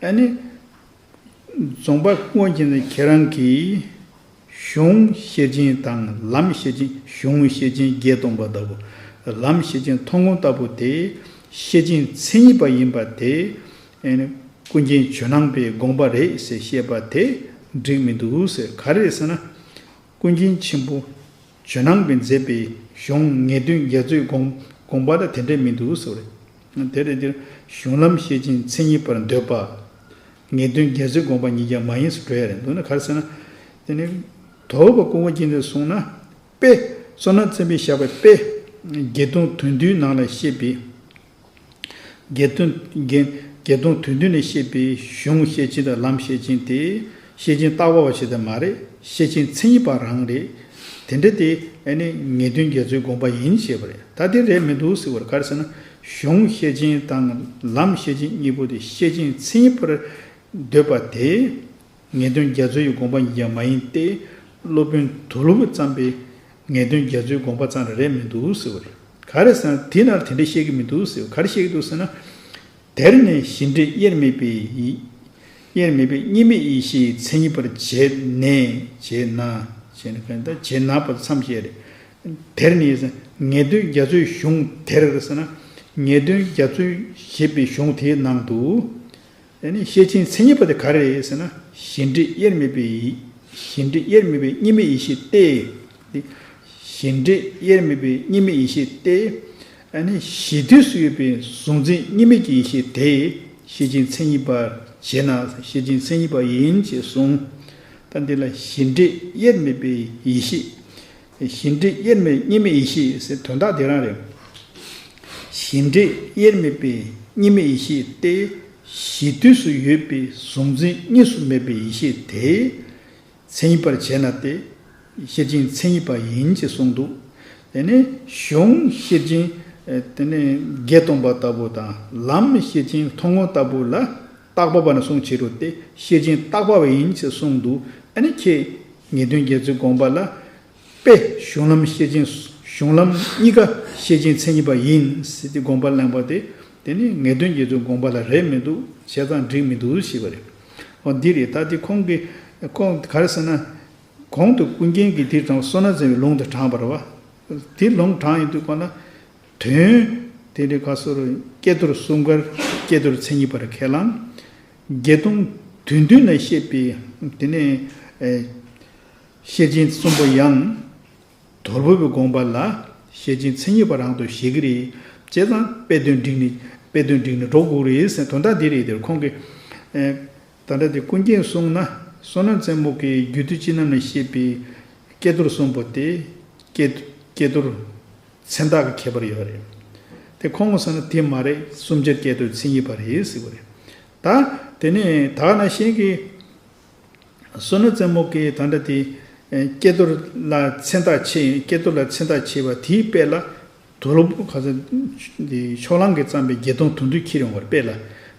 ཨ་ནི། རྫོང་པ་ཀུན་དགའ་རྒྱན་ཁྱེད་རང་གིས། གཞུང་ཤེར་ཕྱིན་དང་ལམ་ཤེར་ཕྱིན། གཞུང་ཤེར་ཕྱིན་བརྒྱད་སྟོང་པ་ལྟ་བུ། ལམ་ཤེར་ཕྱིན་མཐོང་སྒོམ་ལྟ་བུ་དེ་ཤེར་ཕྱིན་མཚན་ཉིད་པ་ཡིན་པ་དེ། ཨེ་ནི་ཀུན་མཁྱེན་ཇོ་ནང་པའི་དགོངས་པ་རེད་ཟེར་བཤད་པ་དེ་འགྲིག་མི་འདུག་ཟེར། ག་རེ་རེད་ཟེར་ན། ཀུན་མཁྱེན་ཆེན་པོ་ཇོ་ནང་པས་མཛད་པའི་གཞུང་ངེས་དོན་རྒྱ་མཚོའི་དགོངས་དགོངས་པ་ལ་དེ་འདྲ་མི་འདུག་ཟེར་བ་རེད། དེ་རེད་དེ། གཞུང་ལམ་ཤེར་ཕྱིན་མཚན་ཉིད་པར་འདོད་པ། ངེས་དོན་རྒྱ་མཚོའི་དགོངས་པ་ཉིད་ཀྱང་མ་ཡིན་ཟེར་འགྲོ་ཡ་རེད། མདོར་ན་ག་རེ་ཟེར་ན། དེ་ནི་དོལ་པོ་ཀུན་དགའ་རྒྱན་གྱིས་གསུངས་ན། དཔེ། བསོད་ནམས་བཙན་པས་བཞག་པའི་དཔེ། བརྒྱད་སྟོང་དོན་བསྡུས་ནང་ལ་བཤད་པའི། བརྒྱད་སྟོང་བརྒྱད་བརྒྱད་སྟོང་དོན་བསྡུས་ནས་བཤད་པའི་གཞུང་ཤེར་ཕྱིན་དང་ལམ་ཤེར་ཕྱིན་དེ། ཤེར་ཕྱིན་བཏགས་པ་བ་ཞིག་ད་མ་རེད། ཤེར་ཕྱིན་མཚན་ཉིད་པ་རང་རེད། དེ་འདྲ་དེ་ཨ་ནི་ངེས་དོན་རྒྱ་མཚོའི་དགོངས་པ་ཡིན་ཞེས་པ་རེད། ད་དེ་རེད་མི་འདུག་ཟེར་བར་ག་རེ་ཟེར་ན། གཞུང་ཤེར་ཕྱིན་དང་ལམ་ཤེར་ཕྱིན་གཉིས་པོ་དེ་ཤེར་ཕྱིན་མཚན་ཉིད་པར་འདོད་པ་དེ། ངེས་དོན་རྒྱ་མཚོ་ཡི་དགོངས་པ་ཉིད་ཀྱང་མ་ཡིན་ཏེ། སློབ་དཔོན་དོལ་པོས་བརྩམས་པའི་ངེས་དོན་རྒྱ་མཚོའི་དགོངས་པ་ཙམ་རེ་རེད་མི་འདུག་ཟེར་བ་རེད། ག་རེ་ཟེར་ན་དེ་ན་དེ་འདྲ་བཤད་ཀྱི་མི་འདུག་ཟེར་བ། ག་རེ་བཤད་ཀྱི་འདུག་ཟེར་ན། དེར་ནི་གཞི་འབྲས་དབྱེར་མེད་པའི་ཡིད། དབྱེར་མེད་པའི་གཉིས་མེད་ཡེ་ཤེས་མཚན་ཉིད་པར་བྱས་ནས། བྱས་ན། བྱས་ན་ག་ད་བྱས་ན་བར་མཚམས་བཞག་རེད། དེར་ནི་ངེས་དོན་རྒྱ་མཚོའི་གཞུང་དེར་ཟེར་ན། ངེས་དོན་རྒྱ་མཚོའི་ཞེས་པའི་གཞུང་དེའི་ནང་དུ། ཨ་ནི་ཤེར་ཕྱིན་མཚན་ཉིད་པ་དེ་ག་རེ་རེད་ཟེར་ན། གཞི་འབྲས་དབྱེར་མེད་པའི་ཡིད། གཞི་འབྲས་དབྱེར་མེད་པའི་གཉིས་མེད་ཡེ་ཤེས་ཏེ། གཞི་འབྲས་དབྱེར་མེད་པའི་གཉིས་མེད་ཡེ་ཤེས་ཏེ། ཨ་ནི་གཞི་དུས་སུ་ཡོད་པའི་གཟུང་འཛིན་གཉིས་མེད་ཀྱི་ཡེ་ཤེས་དེ། ཤེར་ཕྱིན་མཚན་ཉིད་པར་བྱས་ན་ཤེར་ཕྱིན་མཚན་ཉིད་པ་ཡིན་ཅེས་གསུངས། ད་འདི་ལ་གཞི་འབྲས་དབྱེར་མེད་པའི་ཡེ་ཤེས། གཞི་འབྲས་དབྱེར་མེད་གཉིས་མེད་ཡེ་ཤེས་ཟེར་དོན་དག་འདི་རང་རེད། གཞི་འབྲས་དབྱེར་མེད་པའི་གཉིས་མེད་ཡེ་ཤེས་ཏེ། གཞི་དུས་སུ་ཡོད་པའི་གཟུང་འཛིན་གཉིས་སུ་མེད་པའི་ཡེ་ཤེས་དེ། མཚན་ཉིད་པར་བྱས་ན་སྟེ། ཤེར་ཕྱིན་མཚན་ཉིད་པ་ཡིན་ཅེས་གསུངས་འདུག་དེ་ནས་གཞུང་ཤེར་ཕྱིན་ དེ་ནས་བརྒྱད་སྟོང་པ་ལྟ་བུ་དང་ལམ་ཤེར་ཕྱིན་མཐོང་ངོ་ལྟ་བུ་ལ་བཏགས་པ་པ་ནས་གསུངས་བྱས་རུང་སྟེ་ཤེར་ཕྱིན་བཏགས་པ་པ་ཡིན་ཞེས་གསུངས་འདུག་ཨ་ནི་ཁྱེད་ངེས་དོན་རྒྱ་མཚོའི་དགོངས་པ་ལ། དཔེ་གཞུང་ལམ་ཤེར་ཕྱིན། གཞུང་ལམ་གཉིས་ཀ་ཤེར་ཕྱིན་མཚན་ཉིད་པ་ཡིན་ཟེར་ཏེ་དགོངས་པ་བླངས་པ་དེ། དེ་ནི་ངེས་དོན་རྒྱ་མཚོའི་དགོངས་པ་ལ་རེད་མི་འདུག་བྱས་ཙང་འགྲིག་མི་འདུག་ཞེས་པ་རེད། འོ་འདི་རེད། ད་དེ་ཁོང་གིས་ཁོང་ག་རེ་ཟེར་ན། གོང་དུ་ཀུན་མཁྱེན་གྱིས་དེ་དང་བསོད་ནམས་ཟེར་བའི་ལུང་དུ་དྲངས་པ་རེད་བ། དེ་ལུང་དྲངས་ཡོང་དུས་གང་ལ། དོན། དེ་འདྲའི་ཁ་སོར་ཀྱེ་རྡོར་གསུམ་ཀར་ཀྱེ་རྡོར་མཚན་ཉིད་པར་ཁས་བླངས། བརྒྱད་སྟོང་དོན་བསྡུས་ནས་བཤད་པའི་དེ་ནས་ཤེར་ཕྱིན་གསུམ་པོ་ཡང་དོལ་པོ་པའི་དགོངས་པ་ལ་ཤེར་ཕྱིན་མཚན་ཉིད་པ་རང་དུ་བཞེད་ཀྱི་རེད། བྱས་ཙང་དཔེ་དོན་བསྒྲིགས་ནས་དཔེ་དོན་བསྒྲིགས་ནས་འགྲོ་དགོས་རེད་ཟེར་དོན་དག་འདི་རེད། དེར་ཁོང་གིས་ད་ལྟ་དེ་ཀུན་མཁྱེན་གསུངས་ན་བསོད་ནམས་རྩེ་མོ་གིས་རྒྱུད་སྡེ་སྤྱི་རྣམ་ནས་བཤད་པའི་ཀྱེ་རྡོར་གསུམ་པོ་དེ་ཀྱེ་ཀྱེ་རྡོར་མཚན་རྟགས་ཀྱི་ཁྱད་པར་ཡོད་རེད། དེ་ཁོང་གིས་ཟེར་ན་དེ་མ་རེད། གསུམ་ཆར་ཀྱེ་རྡོར་མཚན་ཉིད་པ་རེད་ཟེར་བ་རེད། ད་དེ་ནས་ད་ག་ནང་བཞིན་གྱི་བསོད་ནམས་རྩེ་མོ་གིས་ད་ལྟ་དེ་ཀྱེ་རྡོར་ལ་མཚན་རྟགས་ཕྱེ། ཀྱེ་རྡོར་ལ་མཚན་རྟགས་ཕྱེ་བ་དེའི་དཔེ་ལ། དོལ་པོ་ག་ཚོད་འདི་ཕྱོགས་གླང་གིས་བརྩམས་པའི་བརྒྱད་སྟོང་དོན་བསྡུས་ཁྱེར་ཡོང་བར་དཔེ་ལ།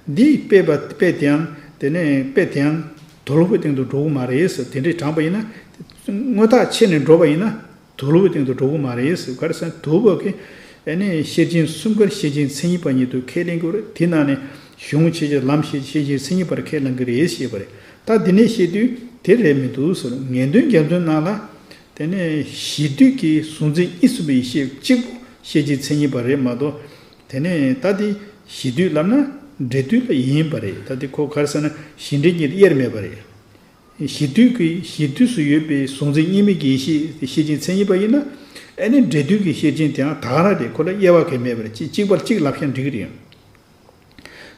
འདིའི་དཔེ་པ་དཔེ་དེའང་དེ་ནས་དཔེ་དེའང་དོལ་པོའི་སྟེང་དུ་འགྲོ་གི་མ་རེད་ཟེར། དེ་འདྲའི་དྲངས་པ་ཡིན་ན་དངོས་ཐག་ཆོད་ནས་འགྲོ་བ་ཡིན་ན་དོལ་པོའི་སྟེང་དུ་འགྲོ་གི་མ་རེད་ཟེར། ག་རེ་ཟེར་ན་དོལ་པོ་གིས་ཨ་ནི་ཤེར་ཕྱིན་གསུམ་ཀར་ཤེར་ཕྱིན་མཚན་ཉིད་པ་ཉིད་དུ་ཁས་ལེན་གྱི་རེད། དེ་ནང་ནས་གཞུང་ཆེ་ཆེ་ལམ་ཤེར་ཕྱིན་མཚན་ཉིད་པར་ཁས་ལེན་གྱི་རེད་ཞེས་པ་རེད། ད་འདི་ནས་བཤད་དུས་དེ་རེད་མི་འདུག་ཟེར། ངེས་དོན་རྒྱ་མཚོའི་ནང་ལ། དེ་ནས་གཞི་དུས་ཀྱི་གཟུང་འཛིན་གཉིས་སུ་མེད་ཡེ་ཤེས་གཅིག་པུ་ཤེར་ཕྱིན་མཚན་ཉིད་པ་རེད་མ་གཏོགས། དེ་ནས་ད་དེ་གཞི་དུས་ལབ་ན་འབྲས་དུས་ལ་ཡིན་པ་རེད། ད་དེ་ཁོ་ག་རེ་ཟེར་ན་གཞི་འབྲས་གཉིས་དབྱེར་མེད་པ་རེད། གཞི་དུས་ཀྱི་གཞི་དུས་སུ་ཡོད་པའི་གཟུང་འཛིན་གཉིས་མེད་ཀྱི་ཡེ་ཤེས་དེ་ཤེར་ཕྱིན་མཚན་ཉིད་པ་ཡིན་ན། ཨ་ནི་འབྲས་དུས་ཀྱི་ཤེར་ཕྱིན་དེའང་ད་ག་རང་རེད། ཁོ་ལ་དབྱེ་བ་གང་མེད་པ་རེད། གཅིག་གཅིག་པར་གཅིག་ལབ་ཀྱང་འགྲིག་གི་རེད།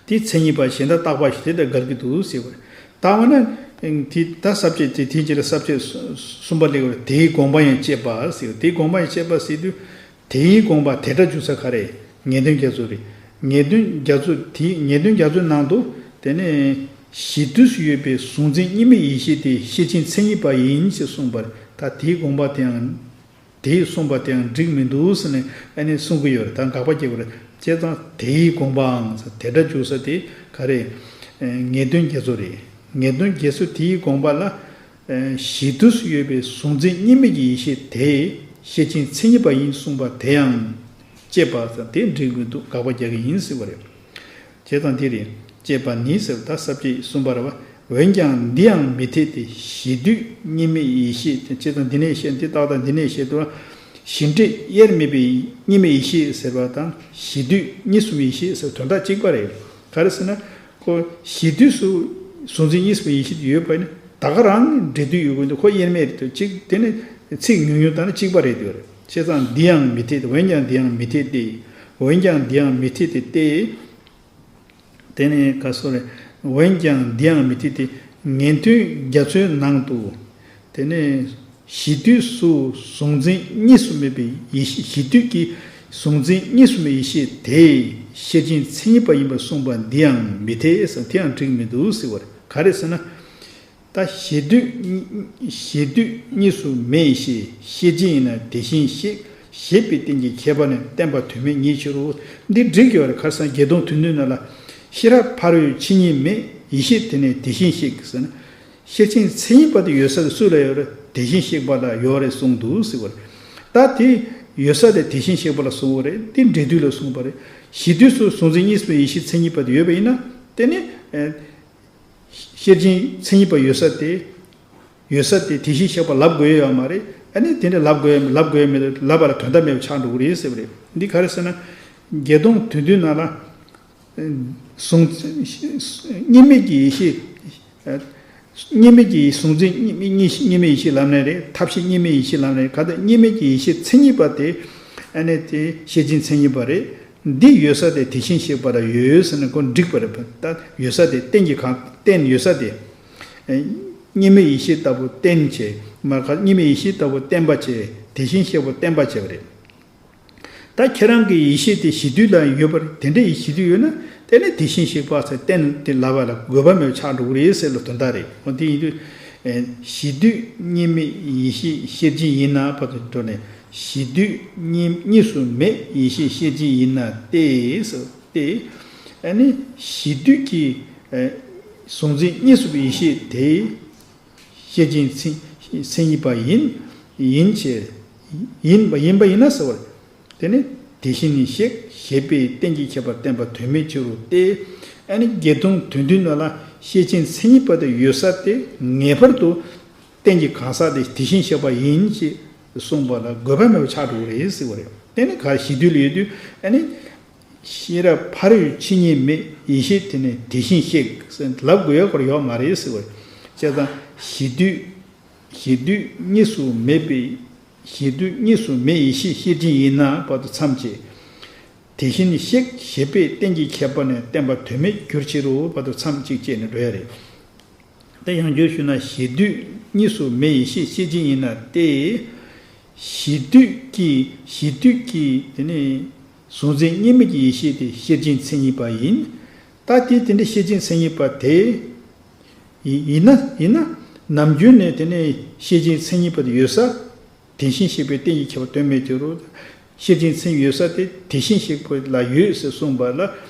དེ་མཚན་ཉིད་པ་གཞན་དག་བཏགས་པ་ཞིག་དེ་དང་འགལ་གྱི་འདུག་ཟེར་བ་རེད། ད་འོ་ན། དེ་ད་ས་བཅད་དེ་དེའི་རྗེས་ལ་ས་བཅད་གསུམ་པ་ལེགས་པར་དེའི་དགོངས་པ་ཡང་བཅད་པ་ཟེར། དེའི་དགོངས་པ་ཡང་བཅད་པ་ཟེར་དུས། དེའི་དགོངས་པ་དེ་སྒྲ་འཇུག་ས་ག་རེ། ངེས་དོན་རྒྱ་མཚོ་རེད། ངེས་དོན་རྒྱ་མཚོ་དེའི་ངེས་དོན་རྒྱ་མཚོའི་ནང་དུ་དེ་ནས་གཞི་དུས་སུ་ཡོད་པའི་གཟུང་འཛིན་གཉིས་མེད་ཡེ་ཤེས་དེ་ཤེར་ཕྱིན་མཚན་ཉིད་པ་ཡིན་ཞེས་གསུངས་པར། ད་དེའི་དགོངས་པ་དེའང་། དེས་གསུངས་པ་དེའང་འགྲིག་མི་འདུག་ཟེར་ནས་ཨ་ནི་གསུང་གི་ཡོད་རེད། ད་དགག་པ་རྒྱག་དགོས་རེད། བྱས་ཙང་དེའི་དགོངས་པའང་ཟེར་དེ་སྒྲ་འཇུག་ས་དེ་ག་རེ། ངེས་དོན་རྒྱ་མཚོ་རེད། ངེས་དོན་རྒྱ་མཚོ་དེའི་དགོངས་པ་ལ། གཞི་དུས་སུ་ཡོད་པའི་གཟུང་འཛིན་གཉིས་མེད་ཀྱི་ཡེ་ཤེས་དེ་ཤེར་ཕྱིན་མཚན་ཉིད་པ་ཡིན་གསུངས་པ་དེའང་བཅད་པ་ཟེར་དེ་འགྲིག་མི་འདུག་དགག་པ་རྒྱག་གི་ཡིན་ཟེར་བ་རེད། བྱས་ཙང་འདི་རེད། བཅད་པ་ནི་ཟེར་བ་ད་ས་བཅད་གསུམ་པ་རེད་བ། འོན་ཀྱང་འདི་ཡང་མི་འཐད་དེ། གཞི་དུས་གཉིས་མེད་ཡེ་ཤེས་དེ་བྱས་ཙང་འདི་ནས་བཤད་འདི་ཏག་ཏག་འདི་ནས་བཤད་དུས། གཞི་འབྲས་དབྱེར་མེད་པའི་གཉིས་མེད་ཡེ་ཤེས་ཟེར་བ་དང་གཞི་དུས་གཉིས་སུ་མེད་ཡེ་ཤེས་ཟེར་བ་དོན་དག་གཅིག་པ་རེད། ག་རེ་ཟེར་ན། ཁོ་གཞི་དུས་སུ་གཟུང་འཛིན་གཉིས་སུ་མེད་ཡེ་ཤེས་དེ་ཡོད་པ་ནི་ད་ག་རང་འབྲས་དུས་ཡོད་དགོས་འདུག་ཁོ་དབྱེར་མེད་རེད་དོ་གཅིག་དེ་ནི་ཚིག་ཉུང་ཉུང་དང་ནི་གཅིག་པ་རེད་དོ་རེད། བྱས་ཙང་འདི་ཡང་མི་འཐད་དེ། འོན་ཀྱང་འདི་ཡང་མི་འཐད་དེ། འོན་ཀྱང་འདི་ཡང་མི་འཐད་དེ་སྟེ། དེ་ནས་ག་སོ་རེ། འོན་ཀྱང་འདི་ཡང་མི་འཐད་དེ། ངེས་དོན་རྒྱ་མཚོའི་ནང་དུ། དེ་ནས་གཞི་དུས་སུ་གཟུང་འཛིན་གཉིས་སུ་མེད་པའི་ཡེ་ཤེས། གཞི་དུས་ཀྱི་གཟུང་འཛིན་གཉིས་སུ་མེད་ཡེ་ཤེས་དེ་ཤེར་ཕྱིན་མཚན་ཉིད་པ་ཡིན་པར་གསུངས་པ་འདི་ཡང་མི་འཐད་ཟེར། དེ་ཡང་འགྲིག་མི་འདུག་ཟེར་བ་རེད། ག་རེ་ཟེར་ན། ད་གཞི་དུས་གཞི་དུས་གཉིས་སུ་མེད་ཡེ་ཤེས། ཤེར་ཕྱིན་ཡིན་ན་དེ་བཞིན་གཤེགས་ཞེས་པའི་རྟེན་གྱི་ཁྱད་པར་ནི་བསྟན་པ་དོན་མེད་ཉིད་ཕྱིར་རོ། འདི་འགྲིག་ཡོད་རེད། ག་རེ་ཟེར་ན་བརྒྱད་སྟོང་དོན་བསྡུས་ནང་ལ་ཤེས་རབ་ཕ་རོལ་ཕྱིན་ཉིད་མེད་ཡེ་ཤེས་དེ་ནི་དེ་བཞིན་གཤེགས་ཟེར་ན། ཤེར་ཕྱིན་མཚན་ཉིད་པ་དེ་ཡོད་ས་དེ་སུ་ལ་ཡོད་རེད། དེ་བཞིན་གཤེགས་པ་ལ་ཡོད་རེད་གསུངས་འདུག་ཟེར་བ་རེད། ད་དེ་ཡོད་ས་དེ་དེ་བཞིན་གཤེགས་པ་ལ་གསུངས་པ་རེད། དེ་འབྲས་དུས་ལ་གསུངས་པ་རེད། གཞི་དུས་སུ་གཟུང་འཛིན་གཉིས་སུ་མེད་ཡེ་ཤེས་མཚན་ཉིད་པ་དེ་ཡོད་པ་ཡིན་ན་དེ་ནི། ཤེར་ཕྱིན་མཚན་ཉིད་པ་ཡོད་ས་དེ། ཡོད་ས་དེ་དེ་བཞིན་གཤེགས་པ་ལབ་དགོས་ཡོད་མ་རེད། ཨ་ནི་དེ་འདྲ་ལབ་དགོས་ཡོད་ལབ་དགོས་ཡོད་མེད་ལབ་པ་ལ་དོན་དག་མེད་པ་ཆགས་འགྲོ་གི་རེད་ཟེར་བ་རེད། འདི་ག་རེ་ཟེར་ན། བརྒྱད་སྟོང་དོན་བསྡུས་ནང་ལ། གཟུང་གཉིས་མེད་ཀྱི་ཡེ་ཤེས། གཉིས་མེད་ཀྱི་གཟུང་འཛིན་གཉིས་མེད་གཉིས་མེད་ཡེ་ཤེས་ལབ་ནའི་རེད། ཐབས་ཤེས་གཉིས་མེད་ཡེ་ཤེས་ལབ་ནའི་རེད། ག་ད་གཉིས་མེད་ཀྱི་ཡེ་ཤེས་མཚན་ཉིད་པ་དེ། ཨ་ནི་དེ་ཤེར་ཕྱིན་མཚན་ཉིད་པ་རེད། འདི་ཡོད་ས་དེ་དེ་བཞིན་གཤེགས་པ་ལ་ཡོད་ཟེར་ན་ཁོ་འགྲིག་པ་རེད། ད་ཡོད་ས་དེ་རྟེན་གྱི་གང་རྟེན་ཡོད་ས་དེ། གཉིས་མེད་ཡེ་ཤེས་ལྟ་བུ་རྟེན་བྱས་མ་ག་གཉིས་མེད་ཡེ་ཤེས་ལྟ་བུ་བརྟེན་པ་བྱས་དེ་བཞིན་གཤེགས་པ་བརྟེན་པ་བྱས་པ་རེད། ད་ཁྱེད་རང་གི་ཡེ་ཤེས་དེ་གཞི་དུས་ལ་ཡོད་པར་དེ་འདྲ་ཡི་གཞི་དུས་ཡོད་ན་དེ་ནི་དེ་བཞིན་གཤེགས་པ་ཟེར་རྟེན་དེ་ལབ་པ་ལ་དགོས་པ་མེད་པ་ཆགས་འགྲོ་གི་རེད་ཟེར་ལ་དོན་དག་རེད། འོ་དེ་ཡིན་དུས། གཞི་དུས་གཉིས་མེད་ཡེ་ཤེས་ཤེར་ཕྱིན་ཡིན་ན་བར་དུ་འགྲོ་ནས་ གཞི་དུས་གཉིས་གཉིས་སུ་མེད་ཡེ་ཤེས་ཤེར་ཕྱིན་ཡིན་ན་སྟེ། སྟེ། ཨ་ནི་གཞི་དུས་ཀྱི་ཨ་གཟུང་འཛིན་གཉིས་སུ་མེད་ཡེ་ཤེས་དེ་ཤེར་ཕྱིན་མཚན་མཚན་ཉིད་པ་ཡིན། ཡིན་ཕྱིར། ཡིན་པ་ཡིན་པ་ཡིན་ན་ཟེར་བ་རེད། དེ་ནི་དེ་བཞིན་གཤེགས་ཞེས་པའི་རྟེན་གྱི་ཁྱད་པར་བསྟན་པ་དོན་མེད་ཕྱིར་རོ་སྟེ། ཨ་ནི་བརྒྱད་སྟོང་དོན་བདུན་ནང་ལ་ཤེར་ཕྱིན་མཚན་ཉིད་པ་དེ་ཡོད་ས་དེ་ངེས་པར་དུ་རྟེན་གྱི་གང་ཟག་དེ་དེ་བཞིན་གཤེགས་པ་ཡིན་ཞེས་གསུངས་པ་ལ་དགོས་པ་མེད་པ་ཆགས་འགྲོ་གི་རེད་ཟེར་བ་རེད། དེ་ནི་ག་གཞི་དུས་ལ་ཡོད་དུས་ཨ་ནི་ཤེས་རབ་ཕ་རོལ་ཕྱིན་ཉིད་མེད་ཡེ་ཤེས་དེ་ནི་དེ་བཞིན་གཤེགས་ཟེར་ལབ་དགོས་ཡ་སྐོར་ཡོད་མ་རེད་ཟེར་བ་རེད། བྱས་ཙང་གཞི་དུས་གཞི་དུས་གཉིས་སུ་མེད་པའི་གཞི་དུས་གཉིས་སུ་མེད་ཡེ་ཤེས་ཤེར་ཕྱིན་ཡིན་ན་བར་དུ་མཚམས་བཅད། དེ་བཞིན་གཤེགས་ཞེས་པའི་རྟེན་གྱི་ཁྱད་པར་ནི་བསྟན་པ་དོན་མེད་གྱུར་ཕྱིར་རོ། བར་དུ་མཚམས་གཅིག་བཅད་ནས་འགྲོ་ཡ་རེད། དེ་ཡང་བསྒྱུར་ཞུས་ན་གཞི་དུས་གཉིས་སུ་མེད་ཡེ་ཤེས་ཤེར་ཕྱིན་ཡིན་ན་སྟེ། གཞི་དུས་ཀྱི་གཞི་དུས་ཀྱི་དེ་ནི་གཟུང་འཛིན་གཉིས་མེད་ཀྱི་ཡེ་ཤེས་དེ་ཤེར་ཕྱིན་མཚན་ཉིད་པ་ཡིན། ད་དེ་དེ་འདྲ་ཤེར་ཕྱིན་མཚན་ཉིད་པ་དེ་ཡི་ཡིན་ན་ཡིན་ན་ནམ་རྒྱུན་ནས་དེ་ནི་ཤེར་ཕྱིན་མཚན་ཉིད་པ་དེ་ཡོད་ས། དེ་བཞིན་གཤེགས་པའི་རྟེན་གྱི་ཁྱད་པར་དོན་མེད་ཕྱིར་རོ། ཤེར་ཕྱིན་མཚན་ཡོད་ས་དེ་དེ་བཞིན་གཤེགས་པ་ལ་ཡོད་ཟེར་གསུངས་པ་ལ།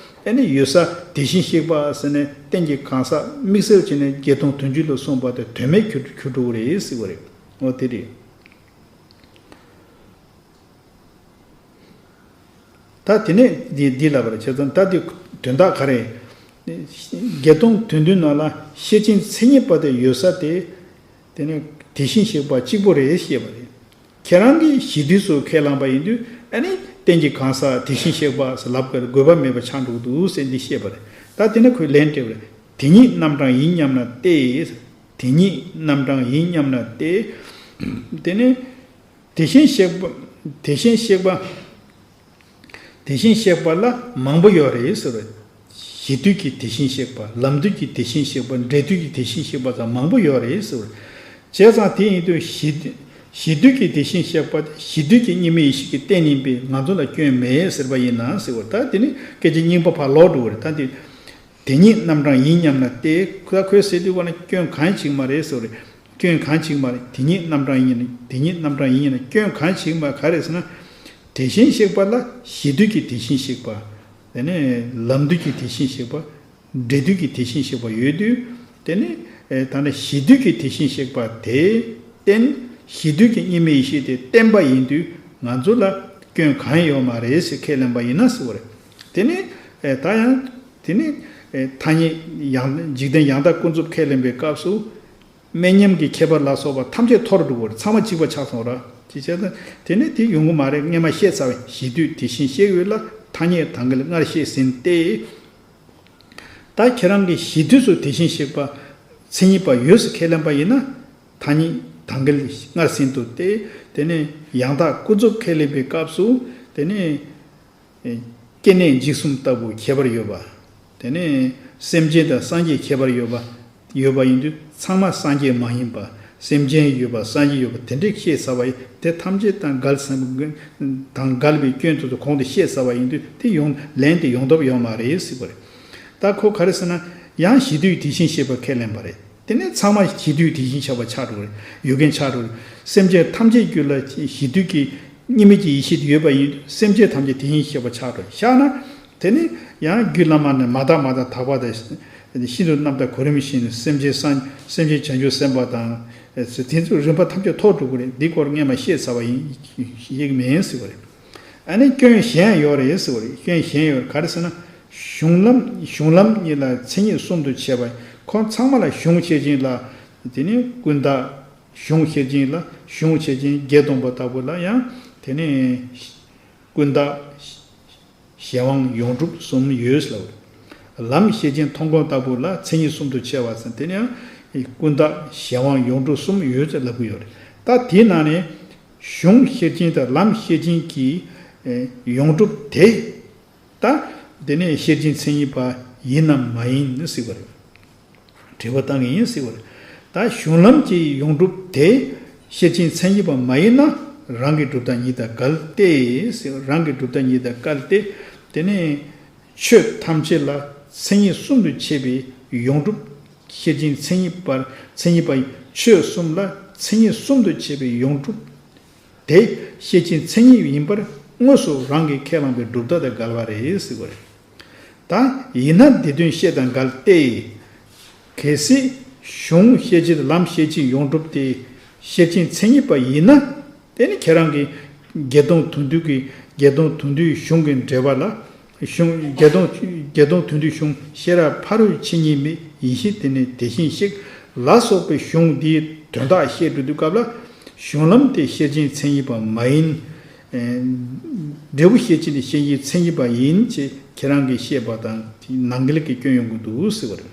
ཨ་ནི་ཡོད་ས་དེ་བཞིན་གཤེགས་པ་ཟེར་ནས་རྟེན་གྱི་གང་ཟག་དམིགས་བསལ་བྱས་ནས་བརྒྱད་སྟོང་དོན་བདུན་ལ་གསུངས་པ་དེ་དོན་མེད་གྱུར་གྱུར་འགྲོ་གི་རེད་ཟེར་བ་རེད། འོ་དེ་རེད། ད་དེ་ནས་འདི་འདི་ལབ་པ་རེད། བྱས་ཙང་ད་འདི་དོན་དག་ག་རེ། བརྒྱད་སྟོང་དོན་བདུན་ནང་ལ་ཤེར་ཕྱིན་མཚན་ཉིད་པ་དེ་ཡོད་ས་དེ། དེ་ནི་དེ་བཞིན་གཤེགས་པ་གཅིག་པོ་རེད་ཞེས་པ་རེད། ཁྱེད་རང་གིས་གཞི་དུས་སུ་ཁས་བླངས་པ་ཡིན་དུས་ཨ་ནི་རྟེན་གྱི་གང་ཟག་དེ་བཞིན་གཤེགས་པ་ཟེར་ལབ་དགོས་དགོས་པ་མེད་པ་ཆགས་འགྲོ་གི་འདུག་ཟེར་འདི་བཤད་པ་རེད། ད་དེ་ནས་ཁོས་ལན་སྤྲད་པ་རེད། དེ་ཉིད་རྣམ་གྲངས་ཡིན་སྙམ་ན་སྟེ། དེ་ཉིད་རྣམ་གྲངས་ཡིན་སྙམ་ན་སྟེ། དེ་ནི་དེ་བཞིན་གཤེགས་པ་དེ་བཞིན་གཤེགས་པ་དེ་བཞིན་གཤེགས་པ་ལ་མང་པོ་ཡོད་རེད་ཟེར་བ། གཞི་དུས་ཀྱི་དེ་བཞིན་གཤེགས་པ། ལམ་དུས་ཀྱི་དེ་བཞིན་གཤེགས་པ། འབྲས་དུས་ཀྱི་དེ་བཞིན་གཤེགས་པ་ཙམ་མང་པོ་ཡོད་རེད་ཟེར་བ། བྱས་ཙང་དེ་ཡིན་དུས་གཞི་གཞི་དུས་ཀྱི་དེ་བཞིན་གཤེགས་པ་དེ་གཞི་དུས་ཀྱི་གཉིས་མེད་ཡེ་ཤེས་ཀྱི་རྟེན་ཡིན་པས་ང་ཚོ་ལ་སྐྱོན་མེད་ཟེར་བ་ཡིན་ན་ཟེར་བ། ད་དེ་ནི་སྐད་ཆ་རྙིང་པ་ཕར་ལོག་འགྲོ་བ་རེད། ད་དེ། དེ་ཉིད་རྣམ་གྲངས་ཡིན་སྙམ་ན་སྟེ། ཁོ་ད་ཁོས་ཟེར་དུས་བ་ན་སྐྱོན་གང་ཞིག་མ་རེད་ཟེར་བ་རེད། སྐྱོན་གང་ཞིག་མ་རེད། དེ་ཉིད་རྣམ་གྲངས་ཡིན་ན་དེ་ཉིད་རྣམ་གྲངས་ཡིན་ན་སྐྱོན་གང་ཞིག་མ་ག་རེ་ཟེར་ན། དེ་བཞིན་གཤེགས་པ་ལ་གཞི་དུས་ཀྱི་དེ་བཞིན་གཤེགས་པ། དེ་ནས་ལམ་དུས་ཀྱི་དེ་བཞིན་གཤེགས་པ། འབྲས་དུས་ཀྱི་དེ་བཞིན་གཤེགས་པ་ཡོད་དུས། དེ་ནི་ད་ནི་གཞི་དུས་ཀྱི་དེ་བཞིན་གཤེགས་པ་དེ་བརྟེན་གཞི་དུས་ཀྱི་གཉིས་མེད་ཡེ་ཤེས་དེ་བརྟེན་པ་ཡིན་དུས་ང་ཚོ་ལ་སྐྱོན་གང་ཡོད་མ་རེད་ཟེར་ཁས་ལེན་པ་ཡིན་ན་ཟེར་བ་རེད། དེ་ནི་ད་ཡང་། དེ་ནི་ཐ་སྙད་ཡང་འཇིག་རྟེན་ཡང་དག་ཀུན་རྫོབ་ཁས་ལེན་པའི་སྐབས་སུ་དམན་མཉམ་གྱི་ཁྱད་པར་ལ་སོགས་པ་ཐམས་ཅད་འཐོར་འགྲོ་བར་ཚང་མ་གཅིག་པ་ཆགས་སོང་ར། ཅི་བྱས་ན་དེ་ནི་དེ་ཡོང་གི་མ་རེད། སྔས་མ་བཤད་ཚར་བའི་གཞི་དུས་དེ་བཞིན་གཤེགས་ཡོད་ལ་ཐ་སྙད་དང་གི་ལ་སྔར་བཤད་ཟིན་ཏེ། ད་ཁྱེད་རང་གིས་གཞི་དུས་སུ་དེ་བཞིན་གཤེགས་པ་མཚན་ཉིད་པ་ཡོད་ཟེར་ཁས་ལེན་པ་ཡིན་ན་ཐ་སྙད་དང་གི་ལ་སྔར་ཟིན་ཏོ་སྟེ། དེ་ནི་ཡང་དག་ཀུན་རྫོབ་ཁས་ལེན་པའི་སྐབས་སུ་དེ་ནི། སྐྱེ་གནས་འཇིག་གསུམ་ལྟ་བུ་ཁྱད་པར་ཡོད་པ། དེ་ནས་སེམས་ཅན་དང་སངས་རྒྱས་ཁྱད་པར་ཡོད་པ། ཡོད་པ་ཡིན་དུས་ཚང་མ་སངས་རྒྱས་མ་ཡིན་པ། སེམས་ཅན་ཡོད་པ་སངས་རྒྱས་ཡོད་པ་དེ་འདྲས་བཤད་ཚར་བ་ཡིན་དེ་ཐམས་ཅད་དང་འགལ་སེམས་དང་འགལ་བའི་སྐྱོན་དེ་ཚོ་གོང་དུ་བཤད་ཚར་བ་ཡིན་དུས་དེ་ཡོང་ལན་དེ་ཡོང་ཐབས་ཡོད་མ་རེད་ཟེར་བ་རེད། ད་ཁོ་ག་རེ་ཟེར་ན་ཡང་གཞི་དུས་དེ་བཞིན་གཤེགས་པ་ཁས་ལེན་པ་རེད། དེ་ནས་ཚང་མ་གཞི་དུས་དེ་བཞིན་གཤེགས་པ་ཆགས་འགྲོ་རེད། ཡོད་མཁན་ཆགས་འགྲོ་རེད། སེམས་ཅན་ཐམས་ཅད་རྒྱུད་ལ་གཞི་དུས་ཀྱི་གཉིས་མེད་ཀྱི་ཡེ་ཤེས་དེ་ཡོད་པ་ཡིན་དུས་སེམས་ཅན་ཐམས་ཅད་དེ་བཞིན་གཤེགས་པ་ཆགས་འགྲོ་རེད། བཞག་ན་དེ་ནི་ཡང་རྒྱུད་བླ་མ་ནས་མ་དག་མ་དག་དག་པ་དང་ཤིན་ཏུ་རྣམ་དག་གོ་རིམ་བཞིན་སེམས་ཅན་སངས་སེམས་ཅན་བྱང་ཆུབ་སེམས་དཔའ་དང་དེ་ཚོ་རིམ་པ་ཐམས་ཅད་ཐོག་འགྲོ་གི་རེད། འདི་སྐོར་སྔས་མ་བཤད་ཚར་བ་ཡིན། ཡིག་མིན་ཟེར་བ་རེད། ཨ་ནི་སྐྱོན་གཞན་ཡང་ཡོད་རེད་ཟེར་བ་རེད། སྐྱོན་གཞན་ཡོད་ག་རེ་ཟེར་ན། གཞུང་ལམ་གཞུང་ལམ་གཉིས་ལ་མཚན་ཉིད་གསུམ་དུ་ཕྱེ་བ་ཁོང་ཚང་མ་ལ་གཞུང་ཤེར་ཕྱིན་ལ་དེ་ནི་ཀུན་བརྟགས་གཞུང་ཤེར་ཕྱིན་ལ་གཞུང་ཤེར་ཕྱིན་བརྒྱད་སྟོང་པ་ལྟ་བུ་ལ་ཡང་དེ་ནི་ཀུན་བརྟགས་གཞན་དབང་ཡོངས་གྲུབ་གསུམ་ཡོད་ལབ། ལམ་ཤེར་ཕྱིན་མཐོང་སྒོམ་ལྟ་བུ་ལ་མཚན་ཉིད་གསུམ་དུ་ཕྱེ་བ་ཟེར་དེ་ནི་ཡང་ཀུན་བརྟགས་གཞན་དབང་ཡོངས་གྲུབ་གསུམ་ཡོད་ཅེས་ལབ་ཀྱི་ཡོད་རེད། ད་དེའི་ནང་ནས། གཞུང་ཤེར་ཕྱིན་དང་ལམ་ཤེར་ཕྱིན་གྱི་ཡོངས་གྲུབ་དེ། ད་དེ་ནས་ཤེར་ཕྱིན་མཚན་ཉིད་པ་ཡིན་ནམ་མ་ཡིན་ཟེར་བ་རེད། དྲི་བ་བཏང་གི་ཡིན་ཟེར་བ་རེད། ད་གཞུང་ལམ་གྱི་ཡོངས་གྲུབ་དེ་ཤེར་ཕྱིན་མཚན་ཉིད་པ་མ་ཡིན་ན་རང་གི་གྲུབ་མཐའ་ཉིད་དང་འགལ་ཏེ་ཟེར། རང་གི་གྲུབ་མཐའ་ཉིད་དང་འགལ་ཏེ། དེ་ནས་ཆོས་ཐམས་ཅད་ལ་མཚན་ཉིད་གསུམ་དུ་ཕྱེ་བའི་ཡོངས་གྲུབ། ཤེར་ཕྱིན་མཚན་ཉིད་པར་མཚན་ཉིད་པ་ཡི་ཆོས་གསུམ་ལ་མཚན་ཉིད་གསུམ་དུ་ཕྱེ་བའི་ཡོངས་གྲུབ། དེ་ཤེར་ཕྱིན་མཚན་ཉིད་ཡིན་པར་དངོས་སུ་རང་གིས་ཁས་བླངས་པའི་གྲུབ་མཐའ་དང་འགལ་བ་རེད་ཟེར་བ་རེད། ད་ཡིན་ན་འདི་དོན་ཤེས་དང་འགལ་ཏེ། གལ་སྲིད་གཞུང་ཤེར་ཕྱིན་ལམ་ཤེར་ཕྱིན་ཡོངས་གྲུབ་དེ་ཤེར་ཕྱིན་མཚན་ཉིད་པ་ཡིན་ན། དེ་ནི་ཁྱེད་རང་གིས་བརྒྱད་སྟོང་དོན་བསྡུས་ཀྱི་བརྒྱད་སྟོང་དོན་བསྡུས་གཞུང་གི་འགྲེལ་པ་ལ། གཞུང་བརྒྱད་སྟོང་བརྒྱད་སྟོང་དོན་བསྡུས་གཞུང་ཤེས་རབ་ཕ་རོལ་ཕྱིན་ཉིད་མེད་ཡེ་ཤེས་དེ་ནི་དེ་བཞིན་གཤེགས་ལ་སོགས་པའི་གཞུང་འདིའི་དོན་དག་བཤད་འགྲོ་དུས་སྐབས་ལ། གཞུང་ལམ་དེ་ཤེར་ཕྱིན་མཚན་ཉིད་པ་མ་ཡིན། འབྲས་བུ་ཤེར་ཕྱིན་དེ་ཤེར་ཕྱིན་མཚན་ཉིད་པ་ཡིན་ཅེས་ཁྱེད་རང་གིས་བཤད་པ་དང་ནང་འགལ་གྱི་སྐྱོན་ཡོང་གི་འདུག་ཟེར་བ་རེད།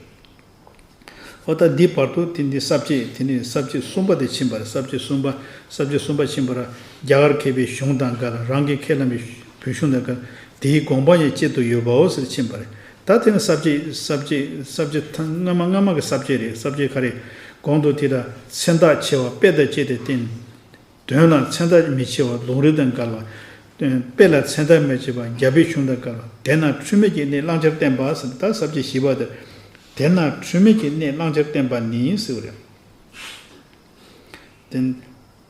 ཨོ་ད་འདི་བར་དུ་དེ་འདི་ས་བཅད་དེ་ནས་ས་བཅད་གསུམ་པ་དེ་ཕྱིན་པ་རེད། ས་བཅད་གསུམ་པ་ས་བཅད་གསུམ་པ་ཕྱིན་པ་ར། རྒྱ་གར་མཁས་པའི་གཞུང་དང་འགལ། རང་གིས་ཁས་བླངས་པའི་བོད་གཞུང་དང་འགལ། དེའི་དགོངས་པ་ཡང་གཅིག་ཏུ་ཡོད་པའོ་ཟེར་ཕྱིན་པ་རེད། ད་དེ་ནི་ས་བཅད་ས་བཅད་ས་བཅད་ཐ་སྔ་མ་སྔ་མ་གི་ས་བཅད་རེད། ས་བཅད་ག་རེ། གོང་དུ་དེ་ལ་མཚན་རྟགས་ཕྱེ་བ་དཔེ་དང་བཅས་ཏེ་བསྟན། དོན་ལ་མཚན་རྟགས་མི་ཕྱེ་བ་ལུང་རིགས་དང་འགལ་བ། དཔེ་ལ་མཚན་རྟགས་མི་ཕྱེ་བ་རྒྱལ་པོའི་གཞུང་དང་འགལ་བ། དེས་ན་འཁྲུལ་མེད་ཀྱི་གནས་བླང་བྱར་བསྟན་པ་ཟེར། ད་ས་བཅད་བཞི་པ་དེར། དེས་ན་འཁྲུལ་མེད་ཀྱི་གནས་བླང་བྱར་བསྟན་པ་ནི་ཟེར་བ་རེད།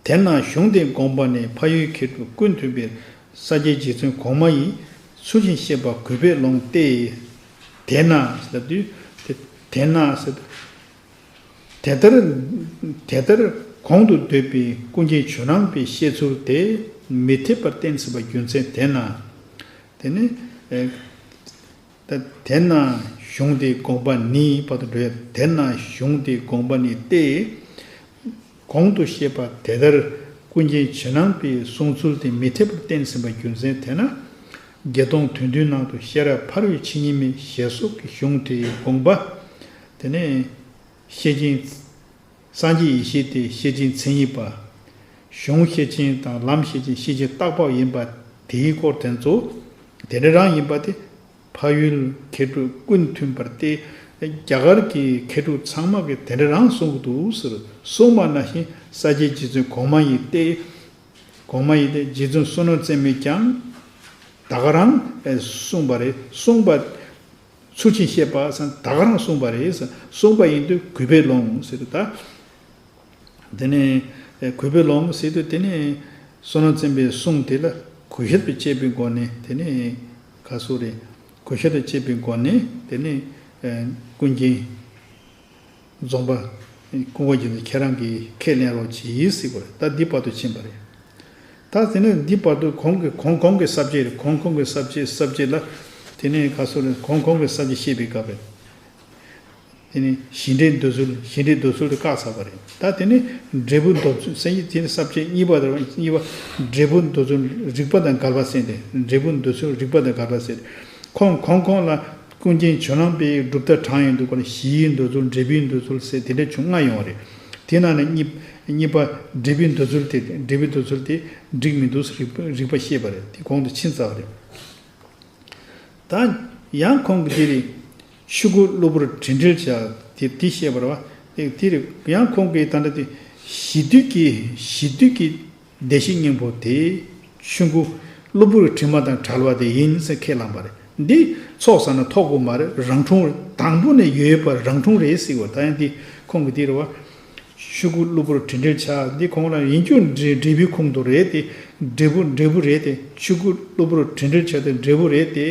དེ་དེས་ན་གཞུང་དེའི་དགོངས་པ་ནི་ཕ་ཡུལ་མཁས་གྲུབ་ཀུན་མཐུན་པའི་ས་སྐྱའི་རྗེ་བཙུན་གོང་མ་ཡིས་ཚུལ་བཞིན་བཤད་པ་གུས་པས་ལོངས་ཏེ། དེས་ན་ཟེར་དུས་དེ་དེས་ན་ཟེར་དུས། དེ་ལྟར་དེ་ལྟར་གོང་དུ་འདོད་པའི་ཀུན་མཁྱེན་ཇོ་ནང་པའི་བཤད་ཚུལ་དེ་མི་འཐད་པར་བསྟན་ཟིན་པ་རྒྱུ་མཚན་དེས་ན། དེ་ནི་ཨེ། ད་དེས་ན་གཞུང་དེའི་དགོངས་པ་ནི་བར་དུ་འགྲོ་ཡ། དེས་ན་གཞུང་དེའི་དགོངས་པ་ནི་སྟེ། གོང་དུ་བཤད་པ་དེ་ལྟར་ཀུན་མཁྱེན་ཇོ་ནང་པའི་གསུང་ཚུལ་དེ་མི་འཐད་པར་བསྟན་ཟིན་པ་རྒྱུ་མཚན་དེས་ན། བརྒྱད་སྟོང་དོན་བསྡུས་ནང་དུ་ཤེས་རབ་ཕ་རོལ་ཕྱིན་ཉིད་མེད་ཞེས་སོགས་ཀྱི་གཞུང་དེའི་དགོངས་པ། དེ་ནས་ཤེར་ཕྱིན། སངས་རྒྱས་ཡེ་ཤེས་དེ་ཤེར་ཕྱིན་མཚན་ཉིད་པ། གཞུང་ཤེར་ཕྱིན་དང་ལམ་ཤེར་ཕྱིན་ཤེར་ཕྱིན་རྟག་པ་ཡིན་པ་དེའི་སྐོར་དེ་ཚོ་དེ་འདྲ་རང་ཡིན་པ་དེ་ཕ་ཡུལ་མཁས་གྲུབ་ཀུན་མཐུན་པར་ཏེ། རྒྱ་གར་གྱི་མཁས་གྲུབ་ཚང་མ་གིས་དེ་འདྲ་རང་གསུང་གི་འདུག་ཟེར་གསུངས་པ་ནང་བཞིན་ས་སྐྱའི་རྗེ་བཙུན་གོང་མ་ཡིན་ཏེ། གོང་མ་ཡིན་ཏེ་རྗེ་བཙུན་བསོད་ནམས་བརྩེགས་མས་ཀྱང་ད་ག་རང་གསུངས་པ་རེད། གསུངས་པ། ཚུལ་བཞིན་བཤད་པ་ཟེར་ད་ག་རང་གསུངས་པ་རེད་ཟེར། གསུངས་པ་ཡིན་དུས་གུས་པས་ལོངས་ཟེར་དུས་ད། དེ་ནས་གུས་པས་ལོངས་ཟེར་དུས་དེ་ནས་བསོད་ནམས་བརྩེགས་མའི་གསུང་དེ་ལ་གུས་ཞབས་དང་བཅས་པའི་སྒོ་ནས། དེ་ནས་ག་སོ་རེད། གུས་ཞབས་དང་བཅས་པའི་སྒོ་ནས་དེ་ནས་ཀུན་མཁྱེན་རྫོང་པ་ཀུན་དགའ་རྒྱལ་མཚན་ཁྱེད་རང་གིས་ཁས་ལེན་རོགས་གྱིས་ཟེར་བ་རེད། ད་འདི་བར་དུ་ཕྱིན་པ་རེད། ད་དེ་ནས་འདི་བར་དུ་གོང་གི་གོང་གོང་གི་ས་བཅད་རེད། གོང་གོང་གི་ས་བཅད་ས་བཅད་ལ། དེ་ནས་ག་སོ་རེད། གོང་གོང་གི་ས་བཅད་བཤད་པའི་སྐབས་རེད། དེ་ནས་གཞི་འབྲས་འདོད་ཚུལ་གཞི་འབྲས་འདོད་ཚུལ་དེ་བཀག་ཚར་བ་རེད། ད་དེ་ནས་འབྲས་བུ་འདོད་ཚུལ་སེམས་ཀྱི་དེ་ནས་ས་བཅད་གཉིས་པ་དང་གཉིས་པ་འབྲས་བུ་འདོད་ཚུལ་རིགས་པ་དང་འགལ་བ་ཟེར་ཏེ། འབྲས་བུ་འདོད་ཚུལ་རིགས་པ་དང་འགལ་བ་ཟེར། གོང་གོང་གོང་ལ་ཀུན་མཁྱེན་ཇོ་ནང་པའི་གྲུབ་མཐའ་དྲངས་ཡོང་དུས་སྐོར་ལ་གཞིའི་འདོད་ཚུལ་འབྲས་བུའི་འདོད་ཚུལ་ཟེར་དེ་འདྲ་བྱུང་ལྔ་ཡོང་བ་རེད། དེ་ནང་ནས་གཉིས་གཉིས་པ་འབྲས་བུའི་འདོད་ཚུལ་དེ་འབྲས་བུའི་འདོད་ཚུལ་དེ་འགྲིག་མི་འདུག་ཟེར་རིགས་པ་རིགས་པ་བཤད་པ་རེད། དེ་གོང་དུ་ཕྱིན་ཚར་བ་རེད། ད་ཡང་ཁོང་གིས་དེ་རེད། ཆོས་སྐུ་གློ་བུར་དྲི་བྲལ་བྱ་དེ་དེ་བཤད་པ་རེད་བ། དེ་དེ་རེད། ཡང་ཁོང་གིས་ད་ལྟ་དེ་གཞི་དུས་ཀྱི་གཞི་དུས་ཀྱི་བདེ་གཤེགས་སྙིང་པོ་དེ་ཆོས་སྐུ་གློ་བུར་དྲི་མ་དང་བྲལ་བ་དེ་ཡིན་ཟེར་ཁས་བླངས་པ་རེད། འདི་ཚོགས་བསགས་ན་ཐོབ་དགོས་མ་རེད། རང་འཁྲུངས་རེད། དང་པོ་ནས་ཡོད་པ་རང་འཁྲུངས་རེད་ཟེར་བ། ད་ཡང་འདི་ཁོང་གིས་འདི་རེད་བ། ཆོས་སྐུ་གློ་བུར་དྲི་བྲལ་བྱ། འདི་ཁོང་ལ་ཡིན་རྒྱུ་འབྲས་འབྲས་བུའི་ཁོངས་དུ་རེད་དེ། འབྲས་བུ་འབྲས་བུ་རེད་དེ། ཆོས་སྐུ་གློ་བུར་དྲི་བྲལ་བྱ་དེ་འབྲས་བུ་རེད་དེ།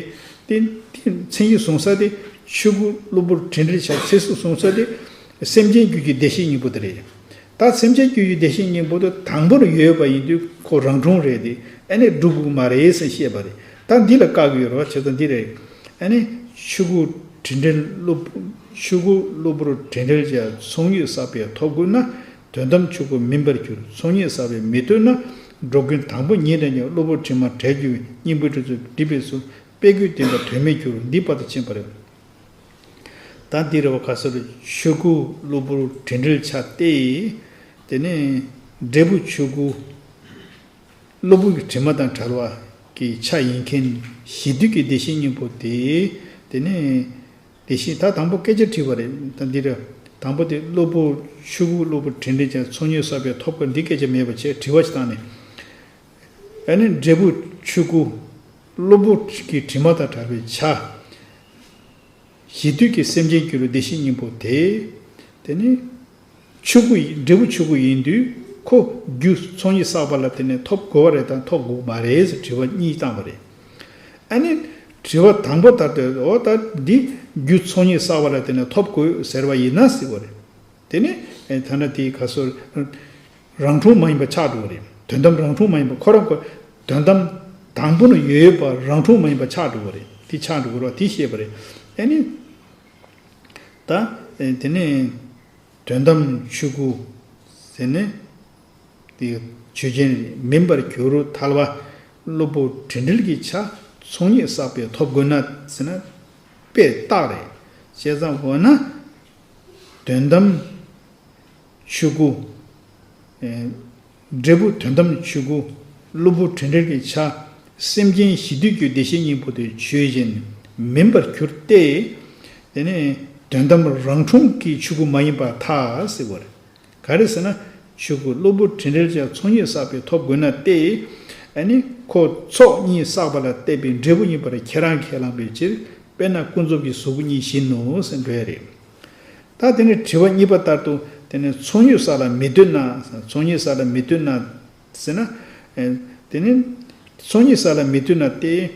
དེ་དེ་མཚན་ཉིད་གཟུང་ས་དེ་ཆོས་སྐུ་གློ་བུར་དྲི་བྲལ་བྱ་མཚན་ཉིད་གཟུང་ས་དེ་སེམས་ཅན་རྒྱུད་ཀྱི་བདེ་གཤེགས་སྙིང་པོ་དེ་རེད། ད་སེམས་ཅན་རྒྱུད་ཀྱི་བདེ་གཤེགས་སྙིང་པོ་དེ་དང་པོར་ཡོད་པ་ཡིན་དུས་ཁོ་རང་འཁྲུངས་རེད་དེ། ཨ་ནི་འགྲུབ་དགོས་མ་རེད་ཟེར་བཤད་པ་རེད། ད་འདི་ལ་བཀག་གི་ཡོད་རེད་བ། བྱས་ཙང་འདི་རེད། ཨ་ནི་ཆོས་སྐུ་དྲི་བྲལ་གློ་ཆོས་སྐུ་གློ་བུར་དྲི་བྲལ་བྱ་ཚོགས་གཉིས་བསགས་པས་ཐོབ་དགོས་ན། དོན་དམ་ཆོས་སྐུ་མིན་པར་འགྱུར། ཚོགས་གཉིས་བསགས་པས་མི་ཐོབ་ན། འགྲོ་ཀུན་དང་པོ་ཉིད་དང་ཉིད་གློ་བུར་དྲི་མ་བྲལ་འགྱུར་བའི་སྙིང་པོའི་སྤྲུལ་ཚུལ་འགྲིག་པས་སོ། དཔེ་རྒྱུད་བསྟན་པ་དོན་མེད་འགྱུར། འདི་བར་དུ་ཕྱིན་པ་རེད། ད་འདི་རེད་བ། ག་ས་རེད། ཆོས་སྐུ་གློ་བུར་དྲི་བྲལ་བྱ་སྟེ། དེ་ནས་འབྲས་བུ་ཆོས་སྐུ་གློ་བུར་གྱི་དྲི་མ་དང་བྲལ་བ་གི་ཆ་ཡིན་མཁན་གཞི་དུས་ཀྱི་བདེ་གཤེགས་སྙིང་པོ་དེ། དེ་ནས་བདེ་གཤེགས་ད་དང་པོ་སྐད་ཆ་དྲིས་པ་རེད། ད་འདི་རེད། དང་པོ་དེ་གློ་བུར་ཆོས་སྐུ་གློ་བུར་དྲི་བྲལ་བྱ་ཚོགས་གཉིས་བསགས་པས་ཐོབ་དགོས། འདི་སྐད་ཆ་མེད་པ་བྱས་དྲི་བ་ཞིག་བཏང་ནས། ཨ་ནི་འབྲས་བུ་ཆོས་སྐུ་གློ་བུར་གྱི་དྲི་མ་དང་བྲལ་བའི་ཆ། གཞི་དུས་ཀྱི་སེམས་ཅན་རྒྱུད་ལ་བདེ་གཤེགས་སྙིང་པོ་དེ། དེ་ནི་ཆོས་སྐུ་ཡི་འབྲས་བུ་ཆོས་སྐུ་ཡིན་དུས་ ཁོ་རྒྱུ་ཚོགས་གཉིས་བསགས་པ་ལ་བརྟེན་ནས་ཐོབ་དགོས་པ་རེད་དམ་ཐོབ་དགོས་མ་རེད་ཟེར་དྲི་བ་གཉིས་བཏང་བ་རེད། ཨ་ནི། དྲི་བ་དང་པོ་ལྟར་དུ་འོ་ད་འདི་རྒྱུ་ཚོགས་གཉིས་བསགས་པ་ལ་བརྟེན་ནས་ཐོབ་དགོས་ཟེར་བ་ཡིན་ན་ཟེར་བ་རེད། དེ་ནི་ཐ་ན་དེའི་ག་སོ་རང་འཁྲུངས་མ་ཡིན་པ་ཆགས་འགྲོ་བ་རེད། དོན་དམ་རང་འཁྲུངས་མ་ཡིན་པ་ཁོ་རང་ཁོ་དོན་དམ་དང་པོ་ནས་ཡོད་ཡོད་པ་རང་འཁྲུངས་མ་ཡིན་པ་ཆགས་འགྲོ་བ་རེད། དེ་ཆགས་འགྲོ་བ་རེད་དེ་བཤད་པ་རེད། ཨ་ནི། ད་དེ་ནི། དོན་དམ་ཆོས་སྐུ། ཟེར་ནས། དེ་ཆོས་ཅན་མིན་པར་གྱུར་ཐལ་བ། གློ་བུར་དྲི་འབྲེལ་གྱི་ཆ་ཚོགས་གཉིས་བསགས་པས་ཐོབ་དགོས་ན་ཟེར་ན། དཔེ་རྟགས་རེད། བྱས་ཙང་འོ་ན། དོན་དམ་ཆོས་སྐུ། འབྲས་བུ་དོན་དམ་ཆོས་སྐུ། གློ་བུར་དྲི་འབྲེལ་གྱི་ཆ། སེམས་ཅན་གཞི་དུས་ཀྱི་བདེ་གཤེགས་སྙིང་པོ་དེ་ཆོས་ཅན་མིན་པར་གྱུར་ཏེ། དེ་ནི་དོན་དམ་རང་འཁྲུངས་ཀྱི་ཆོས་སྐུ་མ་ཡིན་པར་ཐལ་ཟེར་བ་རེད། ག་རེ་ཟེར་ན། ཆོས་སྐུ་གློ་བུར་དྲི་འབྲེལ་ཆ་ཚོགས་གཉིས་བསགས་པས་ཐོབ་དགོས་ན་སྟེ། ཨ་ནི་ཁོ་ཚོགས་གཉིས་བསགས་པ་ལ་བརྟེན་པའི་འབྲས་བུ་ཡིན་པར་ཁྱེད་རང་ཁས་བླངས་པའི་ཕྱིར། དཔེར་ན་ཀུན་རྫོབ་ཀྱི་གཟུགས་སྐུ་གཉིས་བཞིན་ནོ་ཟེར་འགྲོ་ཡ་རེད། ད་དེ་ནི་དྲི་བ་གཉིས་པ་ལྟར་དུ་དེ་ནི་ཚོགས་གཉིས་བསགས་ལ་མི་ལྟོས་ན། ཚོགས་གཉིས་བསགས་ལ་མི་ལྟོས་ན་ཟེར་ན། དེ་ནི་ཚོགས་གཉིས་བསགས་ལ་མི་ལྟོས་ན་སྟེ།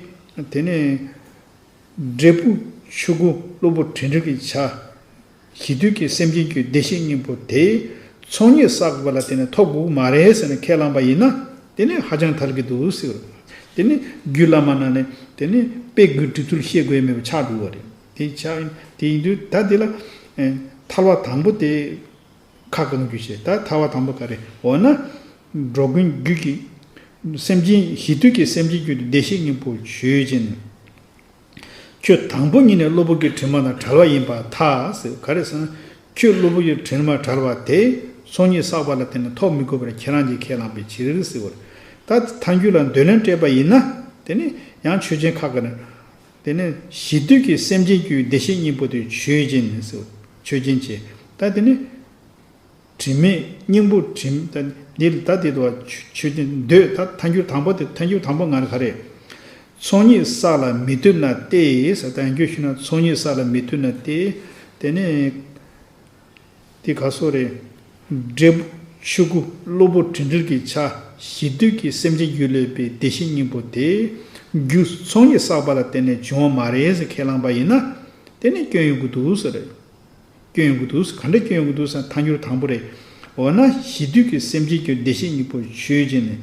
དེ་ནི། འབྲས་བུ་ཆོས་སྐུ་གློ་བུར་དྲི་འབྲེལ་གྱི་ཆ། གཞི་དུས་ཀྱི་སེམས་ཅན་གྱི་བདེ་གཤེགས་སྙིང་པོ་དེ། ཚོགས་གཉིས་བསགས་པ་ལ་བརྟེན་ནས་ཐོབ་དགོས་མ་རེད་ཟེར་ནས་ཁས་བླངས་པ་ཡིན་ན། དེ་ནི་ཧ་ཅང་ཐལ་གྱི་འདུག་ཟེར། དེ་ནི་རྒྱུད་བླ་མ་ནང་ནས་དེ་ནི་དཔེ་དགུའི་འབྲས་ཚུལ་བཤད་དགོས་མེད་པ་ཆགས་འགྲོ་བ་རེད། དེ་ཆགས་དེ་ཡིན་དུས་ད་དེ་ལ། ཐལ་བ་དང་པོ་དེ། ཁ་བསྐང་རྒྱུ་བྱས། ད་ཐལ་བ་དང་པོ་ག་རེ། འོ་ན། འགྲོ་ཀུན་རྒྱུད་ཀྱི། སེམས་ཅན་གཞི་དུས་ཀྱི་སེམས་ཅན་རྒྱུད་དུ་བདེ་གཤེགས་སྙིང་པོ་ཆོས་ཅན། ཁྱོད་དང་པོ་ཉིད་ནས་གློ་བུར་གྱི་དྲི་མ་དང་བྲལ་བ་ཡིན་པར་ཐལ་ཟེར། ག་རེ་ཟེར་ན། ཁྱོད་གློ་བུར་གྱི་དྲི་མ་བྲལ་བ་དེ་ཚོགས་གཉིས་བསགས་པ་ལ་བརྟེན་ནས་ཐོབ་མི་དགོས་པར་ཁྱེད་རང་གིས་ཁས་བླངས་པའི་ཕྱིར་ཟེར་བ་རེད། ད་ཐལ་འགྱུར་ལ་འདོད་ལན་སྤྲད་པ་ཡིན་ན། དེ་ནི་ཡང་ཆོས་ཅན་ཁ་བཀར་ནས། དེ་ནས་གཞི་དུས་ཀྱི་སེམས་ཅན་རྒྱུད་བདེ་གཤེགས་སྙིང་པོ་དེ་ཆོས་ཅན་ཟེར། ཆོས་ཅན་བྱས། ད་དེ་ནི། དྲི་མེད་སྙིང་པོ་དྲི་ད་འདི་ད་དེ་དུ་བ་ཆོས་ཅན་འདོད་ད་ཐལ་འགྱུར་དང་པོ་དེ་ཐལ་འགྱུར་དང་པོ་ང་རེ་ག་རེ། ཚོགས་གཉིས་བསགས་ལ་མི་ལྟོས་ན་སྟེ་ཟེར། ཐལ་འགྱུར་ཞུས་ན་ཚོགས་གཉིས་བསགས་ལ་མི་ལྟོས་ན་སྟེ། དེ་ནས་དེ་ག་སོ་རེ། འབྲས་བུ་ཆོས་སྐུ་གློ་བུར་དྲི་འབྲེལ་གྱི་ཆ་གཞི་དུས་ཀྱི་སེམས་ཅན་རྒྱུད་ལས་པའི་བདེ་གཤེགས་སྙིང་པོ་དེ་རྒྱུ་ཚོགས་གཉིས་བསགས་པ་ལ་བརྟེན་ནས་བྱུང་བ་མ་རེད་ཟེར་ཁས་བླངས་པ་ཡིན་ན། དེ་ནི་སྐྱོན་ཡོང་གི་འདུག་ཟེར། སྐྱོན་ཡོང་གི་འདུག་ག་འདྲ་སྐྱོན་ཡོང་གི་འདུག་ཟེར་ན་ཐལ་འགྱུར་དང་པོ་རེད། འོ་ན་གཞི་དུས་ཀྱི་སེམས་ཅན་གྱི་བདེ་གཤེགས་སྙིང་པོ་ཆོས་ཅན་ནི།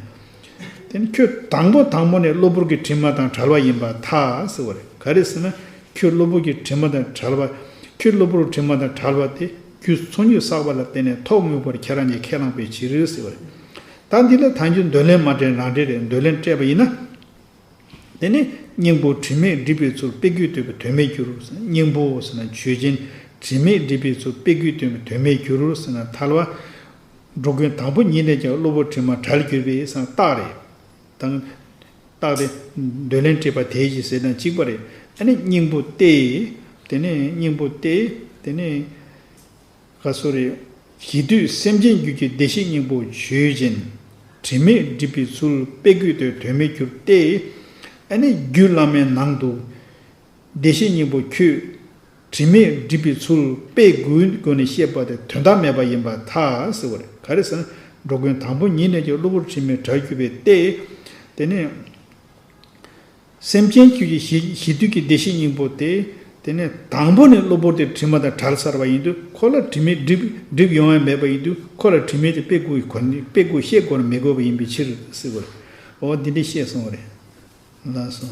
དེ་ནི་ཁྱོད་དང་པོ་དང་པོ་ནས་གློ་བུར་གྱི་དྲི་མ་དང་བྲལ་བ་ཡིན་པར་ཐལ་ཟེར་བ་རེད། ག་རེ་ཟེར་ན་ཁྱོད་གློ་བུར་གྱི་དྲི་མ་དང་བྲལ་བ། ཁྱོད་གློ་བུར་དྲི་མ་དང་བྲལ་བ་དེ་རྒྱུ་ཚོགས་གཉིས་བསགས་པ་ལ་བརྟེན་ནས་ཐོབ་དགོས་པར་ཁྱེད་རང་གིས་ཁས་བླངས་པའི་ཕྱིར་ཟེར་བ་རེད། ད་འདི་ལ་ཐལ་འགྱུར་འདོད་ལན་མ་སྤྲད་རང་འགྲེལ་རེད། འདོད་ལན་སྤྲད་པ་ཡིན་ན། དེ་ནི་སྙིང་པོ་དྲི་མེད་སྒྲིབ་པའི་ཚུལ་དཔེ་བཀོད་སྟོན་པའི་དོན་མེད་འགྱུར། སྙིང་པོ་ཟེར་ན་ཆོས་ཅན། དྲི་མེད་སྒྲིབ་པའི་ཚུལ་དཔེ་བཀོད་སྟོན་པའི་དོན་མེད་འགྱུར་ཟེར་ན་ཐལ་བ། འགྲོ་ཀུན་དང་པོ་ཉིད་ནས་ཀྱང་གློ་བུར་དྲི་མ་བྲལ་གྱུར་པའི་ཟེར་ན་རྟགས་རེད། དང་། རྟགས་དེ་འདོད་ལན་སྤྲད་པ་དེ་བཞིན་ཟེར་དང་གཅིག་པ་རེད། ཨ་ནི་སྙིང་པོ་སྟེ། དེ་ནི་སྙིང་པོ་སྟེ། དེ་ནི། ག་སོ་རེ། གཞི་དུས་སེམས་ཅན་རྒྱུད་ཀྱི་བདེ་གཤེགས་སྙིང་པོ་ཆོས་ཅན། དྲི་མེད་སྒྲིབ་པའི་ཚུལ་དཔེ་བཀོད་དེ་དོན་མེད་གྱུར་ཏེ། ཨ་ནི་རྒྱུད་བླ་མའི་ནང་དུ། བདེ་གཤེགས་སྙིང་པོ་ཁྱོད། དྲི་མེད་སྒྲིབ་པའི་ཚུལ་དཔེ་དགུའི་སྒོ་ནས་བཤད་པ་དེ་དོན་དག་མེད་པ་ཡིན་པར་ཐལ་ཟེར་བ་རེད། ག་རེ་ཟེར་ན། འགྲོ་ཀུན་དང་པོ་ཉིད་ནས་ཀྱང་གློ་བུར་དྲི་མས་བྲལ་གྱུར་པའི་སྟེ། དེ་ནི། སེམས་ཅན་ཁྱོད་ཀྱི་གཞི་གཞི་དུས་ཀྱི་བདེ་གཤེགས་སྙིང་པོ་དེ། དེ་ནས་དང་པོ་ནས་གློ་བུར་དེ་དྲི་མ་དང་བྲལ་ཚར་བ་ཡིན་དུས་ཁོ་ལ་དྲི་མས་སྒྲིབ་སྒྲིབ་ཡོང་ཡ་མེད་པ་ཡིན་དུས་ཁོ་ལ་དྲི་མས་དེ་དཔེ་དགུ་ཡི་གོ་ནས་དཔེ་དགུ་བཤད་དགོས་ན་མི་དགོས་པ་ཡིན་པའི་ཕྱིར་ཟེར་བ་རེད། འོ་འདི་འདྲ་བཤད་སོང་བ་རེད། ལགས་སོ།